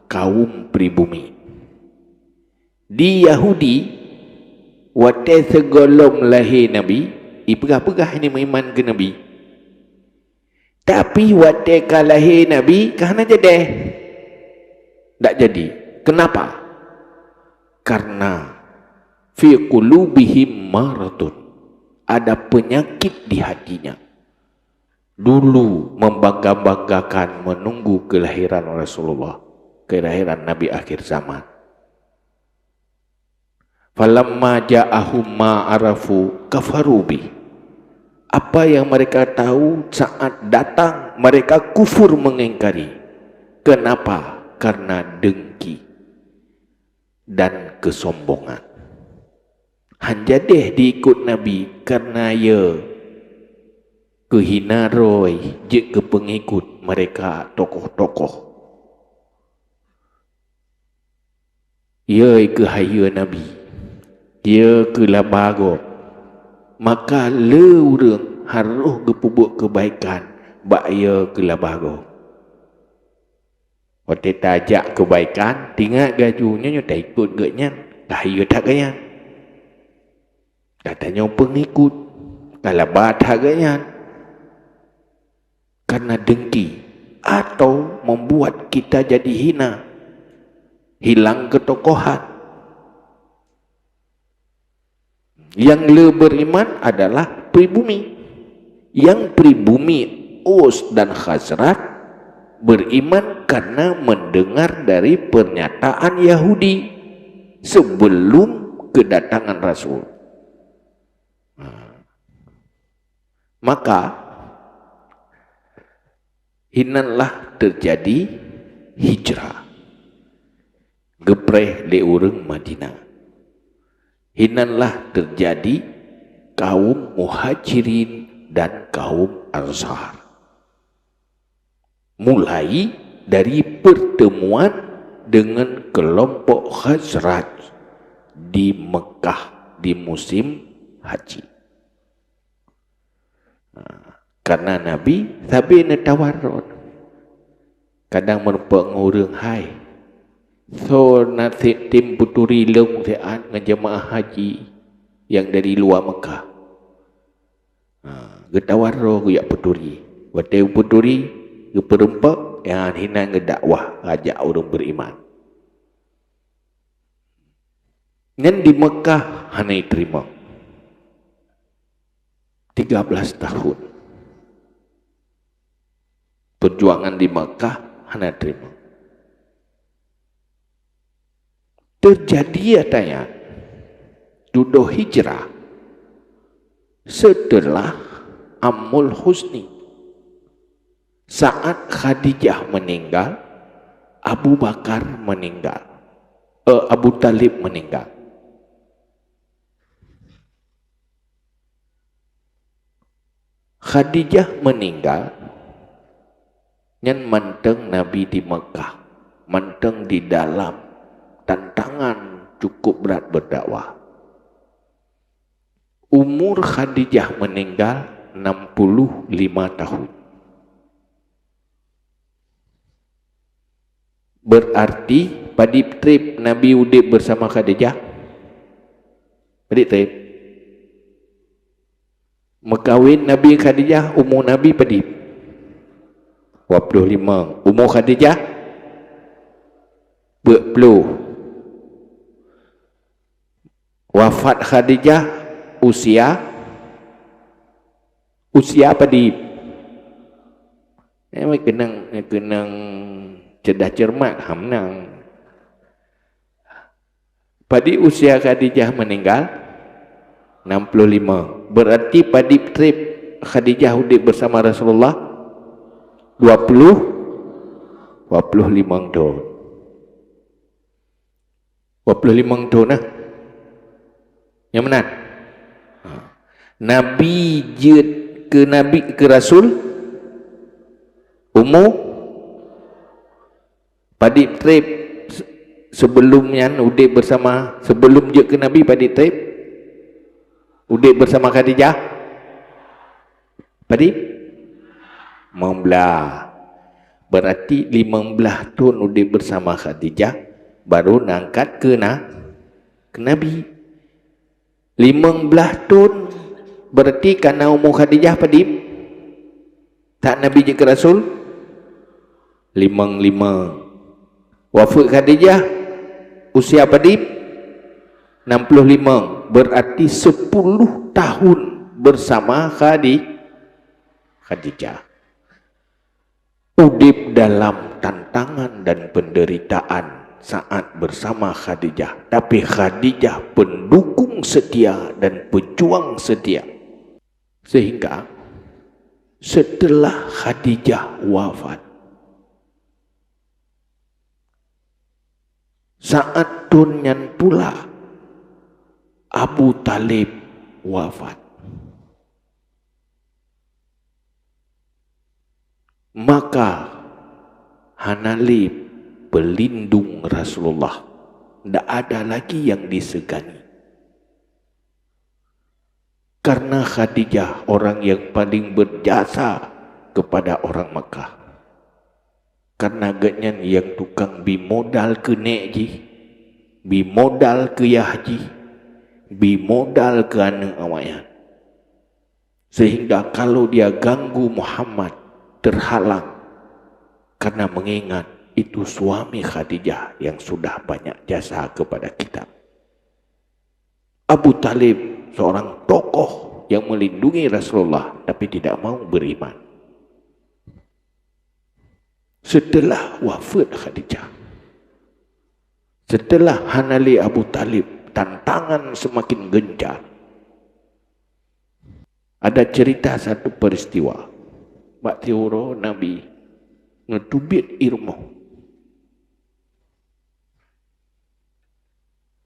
kaum pribumi. Di Yahudi, watée sigohlom lahé Nabi, ipeugah-peugah ini meuiman keu Nabi. Tapi watée ka lahé Nabi, ka hana jadi. Ndak jadi. Kenapa? Karena fi qulubihim maradun. Ada penyakit di hatinya. Dulu membangga-banggakan menunggu kelahiran Rasulullah, kelahiran Nabi akhir zaman. "Falamma ja'ahum ma arafu kafaru bih." Apa yang mereka tahu saat datang, mereka kufur mengingkari. Kenapa? Karena dengki dan kesombongan. Han jadeh diikut Nabi karena ya keuhina roi jeuet keu peungikut mereka tokoh-tokoh. Ya keuhai ya Nabi, ya keu laba gob, maka le ureuëng harôh geupeubuet keubaikan bak ya keu laba gob. Watée tajak keubaikan, tingat gaju nyoe, nyoe taikot geuh nyan, tahayeu that geuh nyan. Gata nyoe peungikut, ka laba that geuh nyan. Karena dengki atau membuat kita jadi hina, hilang keutokohan. Yang le beriman adalah pribumi. Yang pribumi Aus dan Khazraj beriman karena mendengar dari pernyataan Yahudi sebelum kedatangan Rasul. Maka, hinanlah terjadi hijrah. Geupreh lé ureuëng Madinah. Hinanlah terjadi kaum Muhajirin dan kaum Ansar. Mulai dari pertemuan dengan kelompok Khazraj di Mekah di musim haji. Nah, karena Nabi sabe neutawarot. Kadang meurumpok ngon ureuëng hai, "Soe na tem peuturi lôn siat ngon jeumaáh haji nyang dari luwa Mekah?" Ha, geutawarot geujak peuturi. Watée peuturi, geupeurumpok, nyan hinan geudakwah ajak ureuëng beriman. Nyan di Mekah hana jiteurimong. Tiga belas tahun. Perjuangan di Mekah hana jiteurimong. Terjadi ata nyan, dudoe hijrah setelah Amul Huzni. Saat Khadijah meninggal, Abu Bakar meninggal. Eh, Abu Talib meninggal. Khadijah meninggal, nyan mantong Nabi di Mekah, mantong di dalam tantangan cukup brat berdakwah. Umur Khadijah meninggal enam puluh lima tahun. Berarti padib treb Nabi udeb bersama Khadijah? Padib treb? Meukawen Nabi Khadijah, umu Nabi padib? Dua puluh lima. Umu Khadijah? Peuet ploh. Wafat Khadijah usia, usia padib? Eh, keunong, keunong cerdas cermat, ha, meunan. Padib usia Khadijah meninggal? Enam puluh lima. Berarti padib treb Khadijah udeb bersama Rasulullah? Dua puluh, dua puluh lima tahun. Dua puluh lima tahun, nah. Nyang meunan? Ha. Nabi jeuet keu Nabi, keu Rasul, umu padib treb se-, sebelum nyan udeb bersama, sebelum jeuet keu Nabi padib treb? Udeb bersama Khadijah? Padib? Limong blah. Berarti limong blah thon udeb bersama Khadijah, baru na angkat keu na-, keu Nabi. Limong blah thon berarti ka na umu Khadijah padib? Saat Nabi jeuet keu Rasul? Limong lima. Wafeuet Khadijah usia padib? Enam puluh lima. Berarti sepuluh tahun bersama Khadi-, Khadijah. Udeb dalam tantangan dan penderitaan saat bersama Khadijah, tapi Khadijah pendukung setia dan pejuang setia. Sehingga setelah Khadijah wafat, saat thon nyan pula Abu Thalib wafat. Maka hana lé pelindung Rasulullah, ndak ada lagi yang disegani. Karena Khadijah orang yang paling berjasa kepada orang Makkah. Karena gobnyan nyang tukang bi modal keu nék jih, bi modal keu yah jih, bi modal keu aneuëk awaknyan. Sehingga kalau dia ganggu Muhammad, terhalang, karena mengingat itu suami Khadijah yang sudah banyak jasa kepada kita. Abu Thalib seorang tokoh yang melindungi Rasulullah, tapi tidak mau beriman. Setelah wafat Khadijah, setelah hana lé Abu Thalib, tantangan semakin gencar. Ada cerita satu peristiwa. Bak siuroe Nabi neuteubiet i rumoh.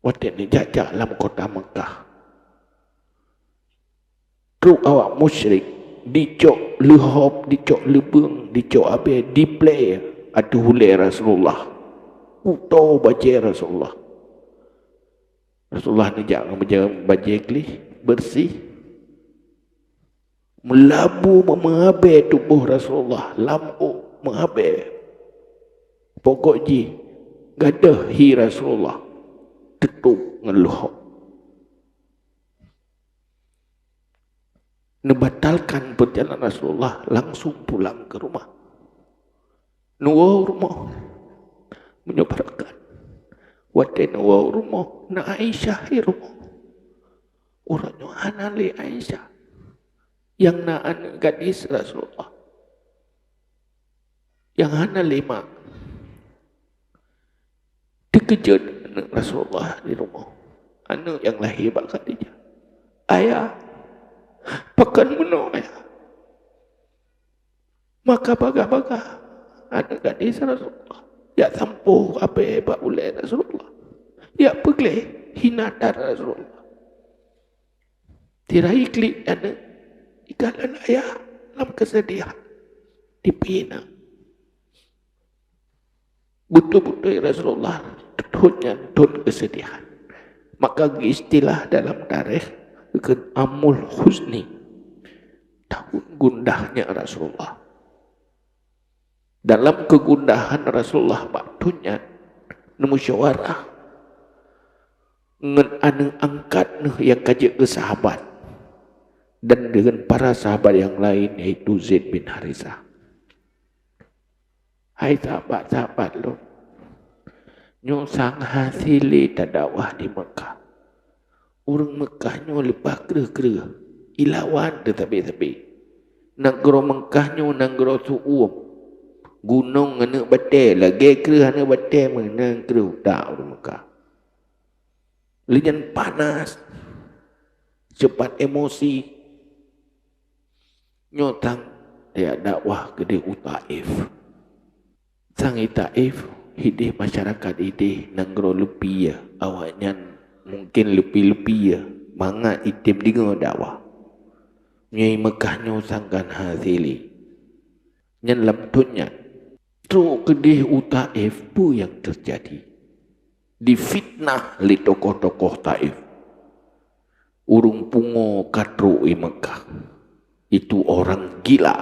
Watée neujak-jak lam kota Makkah, trok awak musyrik, dicok leuhop, dicok leubeueng, dicok abée, diplée ateueh ulée Rasulullah, putôh bajée Rasulullah. Rasulullah neujak ngon bajée, bajée gleh, beureuséh. Meulabu meumeuabée tuboh Rasulullah, lam ôk meuabée. Pokok jih, gadôh hi Rasulullah teutôb ngon leuhop. Neubatalkan peurjalanan Rasulullah, langsung pulang keu rumoh. Neuwoe u rumoh. Meunyoe barangkat, watée neuwoe u rumoh, na Aisyah i rumoh. Uroe nyoe hana lé Aisyah, nyang na aneuëk gadis Rasulullah, nyang hana lé mak. Teukeujot aneuëk Rasulullah di rumoh, aneuëk nyang lahé bak Khadijah. "Ayah, pakon meunoe, Ayah?" Maka bagah-bagah aneuëk gadis Rasulullah, jak sampôh abée bak ulée Rasulullah, jak peugleh hina that Rasulullah. Sira i klik aneuëk, ikalon ayah lam keuseudihan, dipeuhina. Beutôi-beutôi Rasulullah thon nyan thon keuseudihan. Maka geuistilah dalam tarikh keu Amul Huzni, tahun gundahnya Rasulullah. Dalam keugundahan Rasulullah bak thon nyan, neumusyawarah ngon aneuk angkat neuh nyang ka jeuet keu sahabat dan deungon para sahabat nyang laén, yaitu Zaid bin Harithah. "Hai sahabat-sahabat lôn, nyoe sang hase lé tadakwah di Meukah. Ureuëng Meukah nyoe leupah kreueh-kreueh, ilawan teusabe-sabe. Nanggroe Meukah nyoe nanggroe su'uem, gunong aneuk batée, lagée kreueh aneuk batée meunan kreueh utak ureuëng Meukah. Lé nyan panas, cepat emosi." Nyoe tang tajak dakwah keudeh u Taif. Sang i Taif, ideh masyarakat ideh nanggroe leupie, awaknyan mungken leupie-leupie mangat item deungoe dakwah. Nyoe i Meukah nyoe sang kan hase lé. Nyan lam thon nyan, trok keudeh u Taif, peue nyang teujadi? Difitnah lé tokoh-tokoh Taif. Ureuëng pungo ka trok i Meukah. Itu orang gila.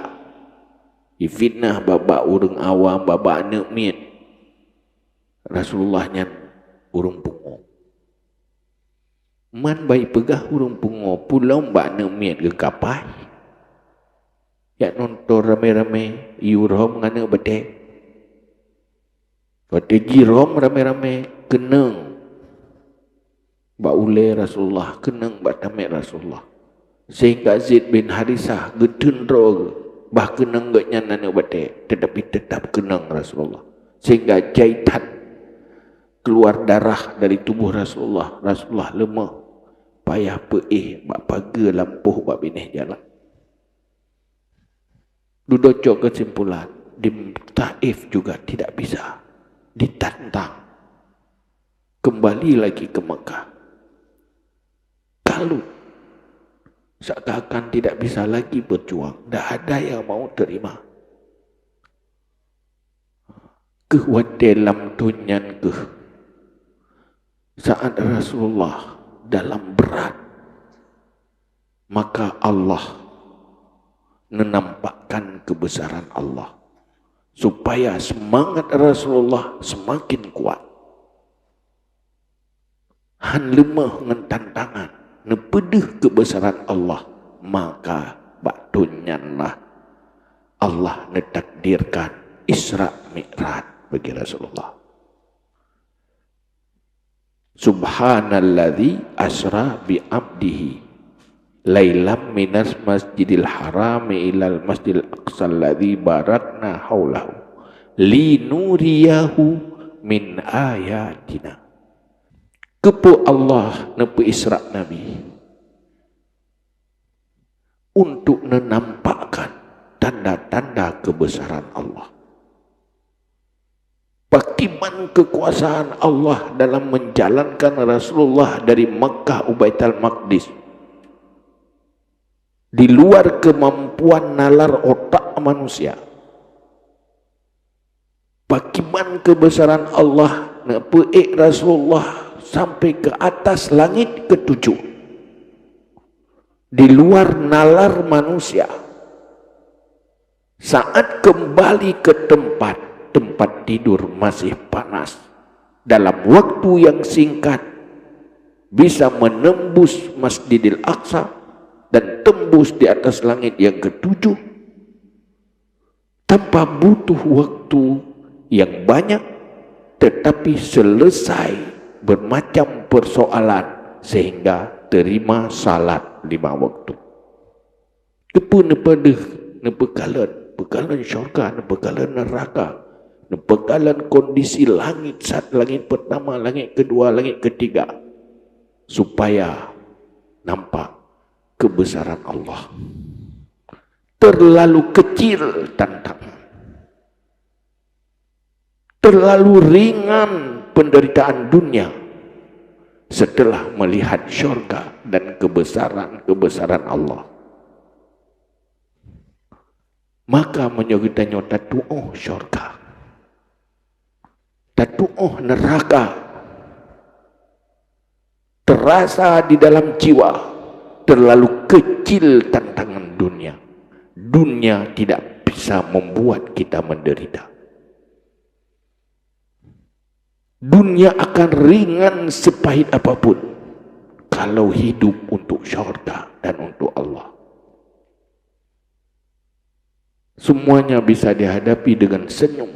Difitnah bak-bak ureuëng awam, bak-bak aneuk miet. Rasulullah nyan ureuëng pungo. Man bak ipeugah ureuëng pungo, pulom bak aneuk miet geukapai. Jak nonton ramé-ramé, yue rhom ngon aneuk batée. Watée jirhom ramé-ramé, keunong bak ulée Rasulullah, keunong bak tamét Rasulullah. Sehingga Zaid bin Harithah geuteun droe geuh, bah keunong gobnyan aneuk batée, tetapi tetap keunong Rasulullah. Sehingga jai that keluar darah dari tubuh Rasulullah. Rasulullah leumoh, payah peuéh bak pageue lampôh bak binéh jalan. Dudoe cok keusimpulan, di Taif juga tidak bisa, ditantang. Kembali lagi ke Mekah. Kalut. Seakan-akan tidak bisa lagi berjuang. Tidak ada yang mau terima. Keuh watée lam thon nyan keuh, saat Rasulullah dalam berat, maka Allah neunampakkan kebesaran Allah, supaya semangat Rasulullah semakin kuat. Han leumoh ngon tantangan, neupeudeuh keubeusaran Allah, maka bak thon nyan lah Allah neutakdirkan Isra Mi'raj bagi Rasulullah. Subhanalladzi asra bi abdihi lailam minas masjidil harami ilal masjidil aqsal ladzi barakna haulahu linuriyahu min ayatina. Keupeue Allah neupeu-Isra Nabi? Untuk neunampakkan tanda-tanda keubeusaran Allah. Pakiban keukuasaan Allah dalam menjalankan Rasulullah dari Makkah u Baitul Maqdis, di luar keumampuan nalar otak manusia. Pakiban keubeusaran Allah neupeuék Rasulullah sampai ke atas langit ketujuh, di luar nalar manusia. Saat kembali ke tempat, tempat tidur masih panas. Dalam waktu yang singkat, bisa menembus Masjidil Aqsa dan tembus di atas langit yang ketujuh tanpa butuh waktu yang banyak, tetapi selesai bermacam persoalan sehingga terima salat lima waktu. Keupeue neupeudeuh, neupeukalon, peukalon syurga, neupeukalon neuraka, neupeukalon kondisi langit, saat langit pertama, langit kedua, langit ketiga, supaya nampak keubeusaran Allah. Terlalu kecil tantangan. Terlalu ringan penderitaan dunia setelah melihat syurga dan keubeusaran-keubeusaran Allah. Maka meunyoe geutanyoe tatuoh syurga, tatuoh neuraka, Rasa di dalam jiwa terlalu kecil tantangan dunia. Dunia tidak bisa membuat kita menderita. Dunia akan ringan sepahit apapun kalau hidup untuk syurga dan untuk Allah. Semuanya bisa dihadapi dengan senyum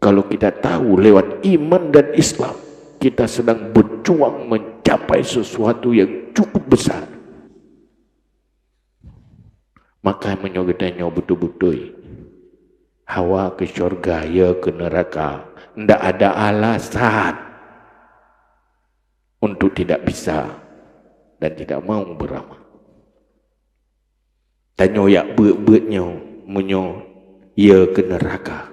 kalau kita tahu lewat iman dan Islam kita sedang berjuang mencapai sesuatu yang cukup besar. Maka meunyoe geutanyoe beutôi-beutôi hawa keu syurga, ya keu neuraka, ndak ada alasan untuk tidak bisa dan tidak mau beramal. Tanyoe jak beuet-beuet nyoe, meunyoe ya keu neuraka,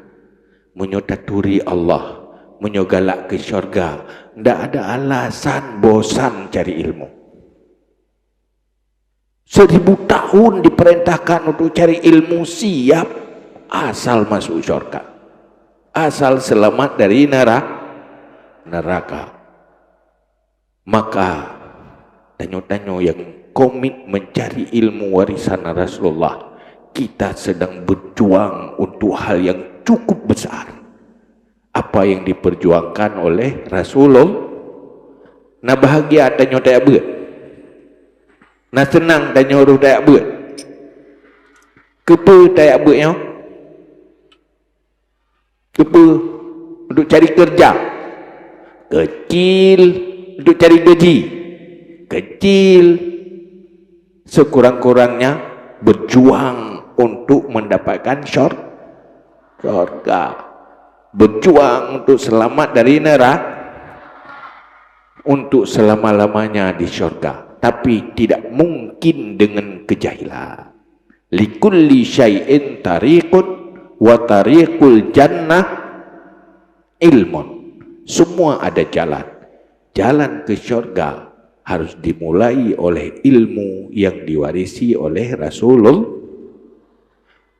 meunyoe taturi Allah, meunyoe galak keu syurga, ndak ada alasan bosan cari ilmu. Seribu tahun diperintahkan untuk cari ilmu, siap, asal masuk syurga. Asal selamat dari nera-, neraka. Maka, tanyoe-tanyoe yang komit mencari ilmu warisan Rasulullah, kita sedang berjuang untuk hal yang cukup besar. Apa yang diperjuangkan oleh Rasulullah. Na bahagia tanyoe tajak beuet. Na seunang tanyoe rôh tajak beuet. Keupeue tajak beuet nyoe? Keupeue? Untuk cari kerja? Kecil. Untuk cari gaji? Kecil. Sekurang-kurangnya berjuang untuk mendapatkan syur-, syurga. Berjuang untuk selamat dari nera-, untuk selama-lamanya di syurga. Tapi tidak mungkin dengan kejahilan. Likulli syai'in tariqun wa tariqul jannah ilmun. Semua ada jalan. Jalan ke syurga harus dimulai oleh ilmu yang diwarisi oleh Rasulullah.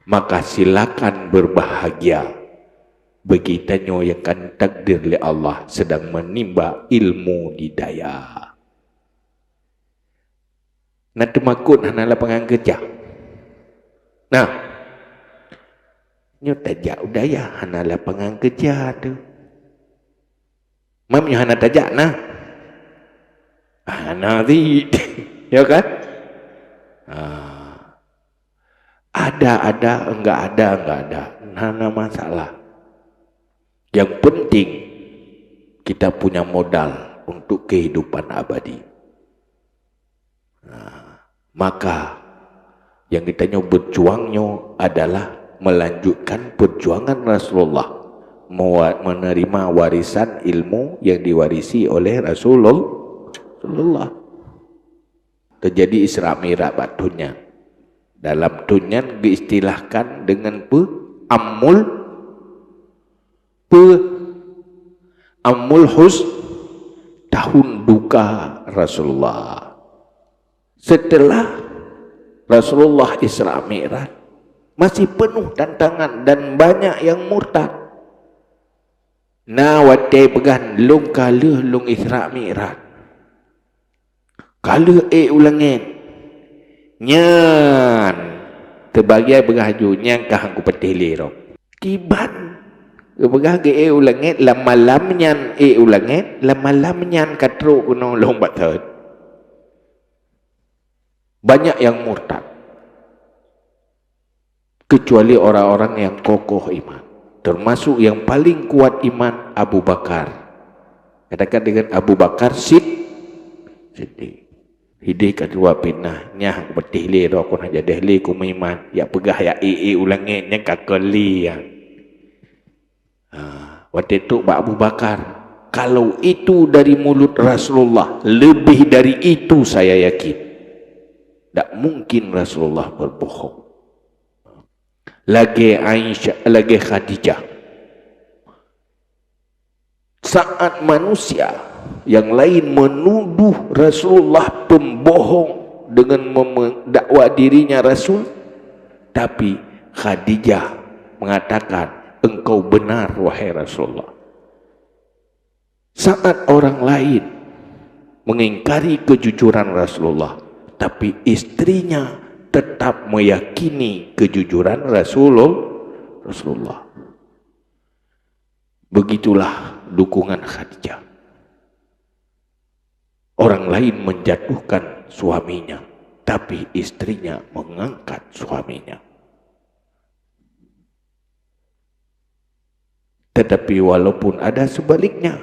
Maka silakan berbahagia bagi tanyoe nyang ka takdir lé Allah sedang menimba ilmu di dayah. Na teumakot hana lapangan keureuja. Nah, nyoe tajak u dayah hana lapangan keureuja teuh. Meunyoe hana tajak na? Hana cit. Ya kan? Ha. Ada, ada, enggak ada, enggak ada. Hana masalah. Yang penting kita punya modal untuk kehidupan abadi. Nah, maka nyang geutanyoe berjuang nyoe adalah melanjutkan perjuangan Rasulullah, mewa-, menerima warisan ilmu yang diwarisi oleh Rasulul-, Rasulullah. Terjadi Isra Mi'raj bak thon nyan. Dalam thon nyan geuistilahkan dengan peu-, amul Peu-, Amul Huzn, tahun duka Rasulullah. Setelah Rasulullah Isra Mi'raj, masih penuh tantangan dan banyak yang murtad. Na watée peugah, "Lôn ka lheueh lôn Isra Mi'raj." Ka lheueh ék u langét. Nyan, teubagian beurah ju, nyan ka han kupatéh lé droe. Kiban geupeugah geuék u langét, lam malam nyan ék u langét, lam malam nyan ka trok keunoe lôn bak thon. Banyak yang murtad. Kecuali orang-orang yang kokoh iman, termasuk yang paling kuat iman, Abu Bakar. Katakan dengan Abu Bakar Sid-, Siddiq. Hideh ka dua fitnah, nyan han kupatéh lé droe, kon han jadeh lé kumeuiman, jak peugah jak ék-ék u langét nyan ka kon lé nyan. Ha, watée trok bak Abu Bakar, kalau itu dari mulut Rasulullah, lebih dari itu saya yakin. Tak mungkin Rasulullah berbohong. Lagée Aisyah, lagée Khadijah. Saat manusia yang lain menuduh Rasulullah pembohong dengan meme-, dakwa dirinya Rasul, tapi Khadijah mengatakan, "Engkau benar, wahai Rasulullah." Saat orang lain mengingkari kejujuran Rasulullah, tapi istrinya tetap meyakini kejujuran Rasulul-, Rasulullah. Begitulah dukungan Khadijah. Orang lain menjatuhkan suaminya, tapi istrinya mengangkat suaminya. Tetapi walaupun ada sebaliknya,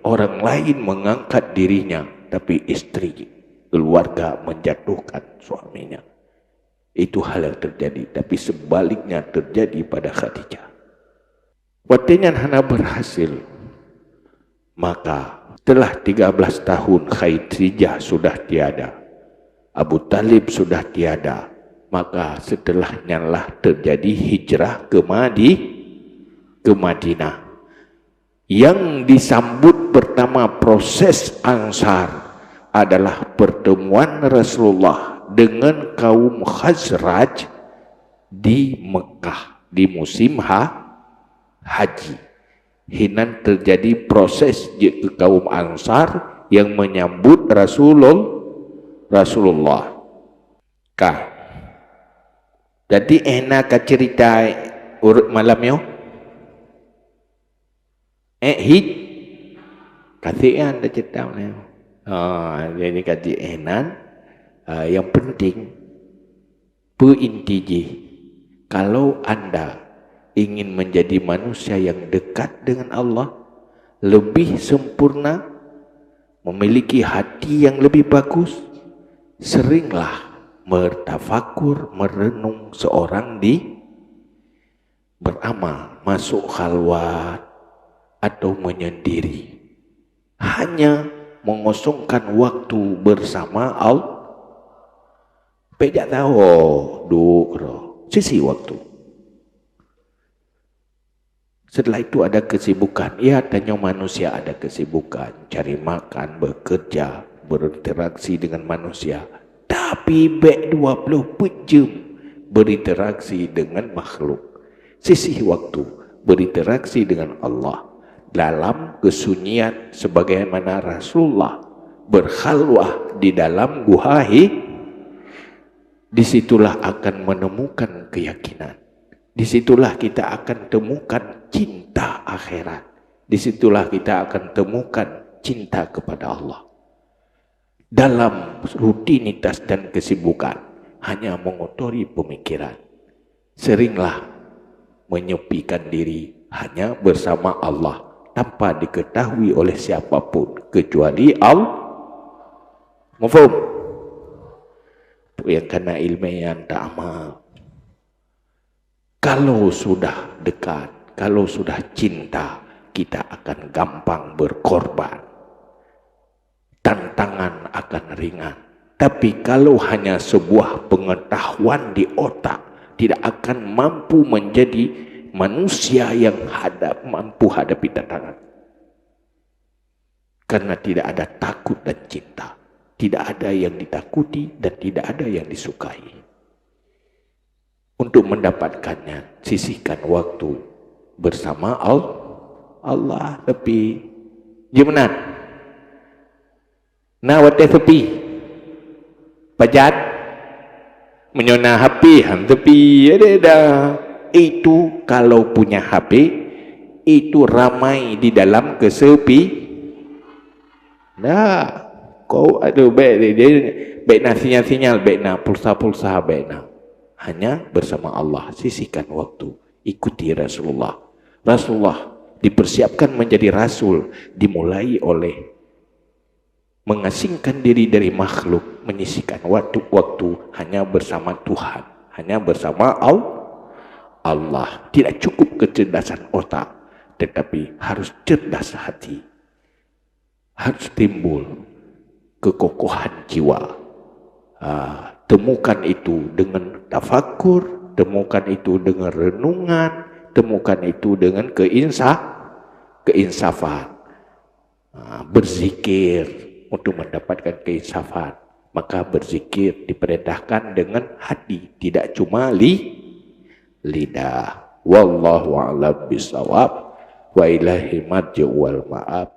orang lain mengangkat dirinya, tapi istri, keluarga menjatuhkan suaminya. Itu hal yang terjadi, tapi sebaliknya terjadi pada Khadijah. Watée nyan hana berhasil, maka setelah tiga belas tahun Khadijah sudah tiada, Abu Talib sudah tiada, maka setelah nyanlah terjadi hijrah ke Madi-, ke Madinah. Yang disambut pertama proses Ansar adalah pertemuan Rasulullah dengan kaum Khazraj di Mekah di musim ha-, haji. Hinan terjadi proses jeuet keu kaum Ansar yang menyambut Rasulul-, Rasulullah. Ka. Jadi, éh na ka cerita ureuëng malam nyoe? Éh, hit? Kasih kan dah cerita malam nyoe. Ha, jadi kaji éh nan, ha, yang penting, peu inti jih, kalau anda ingin menjadi manusia yang dekat dengan Allah, lebih sempurna, memiliki hati yang lebih bagus, seringlah bertafakur, merenung seorang di, beramal, masuk khalwat, atau menyendiri. Hanya mengosongkan waktu bersama Allah. Pejak tahu, duk roh, sisi waktu. Setelah itu ada kesibukan. Ya, tanyoe manusia ada kesibukan, cari makan, bekerja, berinteraksi dengan manusia. Tapi bék dua puluh empat jam berinteraksi dengan makhluk. Sisih waktu berinteraksi dengan Allah dalam kesunyian sebagaimana Rasulullah berkhalwah di dalam guha hi-, di situlah akan menemukan keyakinan. Di situlah kita akan temukan cinta akhirat. Di situlah kita akan temukan cinta kepada Allah. Dalam rutinitas dan kesibukan, hanya mengotori pemikiran. Seringlah menyepikan diri hanya bersama Allah tanpa diketahui oleh siapapun kecuali Allah. Mafhum? Peue nyang kana ileumèe nyang taamal. Kalau sudah dekat, kalau sudah cinta, kita akan gampang berkorban. Tantangan akan ringan. Tapi kalau hanya sebuah pengetahuan di otak, tidak akan mampu menjadi manusia yang hadap, mampu hadapi tantangan. Karena tidak ada takut dan cinta. Tidak ada yang ditakuti dan tidak ada yang disukai. Untuk mendapatkannya, sisihkan waktu bersama Al-, Allah. Tapi, jeuet meunan. Na watèe sepi. Pajan. Meunyoe na H P, han sepi. Ada dah. Itu kalau punya H P, itu ramai di dalam kesepi. Nah, kau ada baik dia, dia baik na sinyal-sinyal, baik na pulsa-pulsa, baik na. Hanya bersama Allah, sisihkan waktu, ikuti Rasulullah. Rasulullah dipersiapkan menjadi rasul, dimulai oleh mengasingkan diri dari makhluk, menyisihkan waktu-waktu hanya bersama Tuhan, hanya bersama Al-, Allah. Tidak cukup kecerdasan otak, tetapi harus cerdas hati. Harus timbul kekokohan jiwa. Ah, temukan itu dengan tafakur, temukan itu dengan renungan, temukan itu dengan keinsa-, keinsafan. Ah, berzikir untuk mendapatkan keinsafan. Maka berzikir diperintahkan dengan hati, tidak cuma li-, lidah. Wallahu a'lam bishawab. Wa ilaihi marji'u wal ma'ab.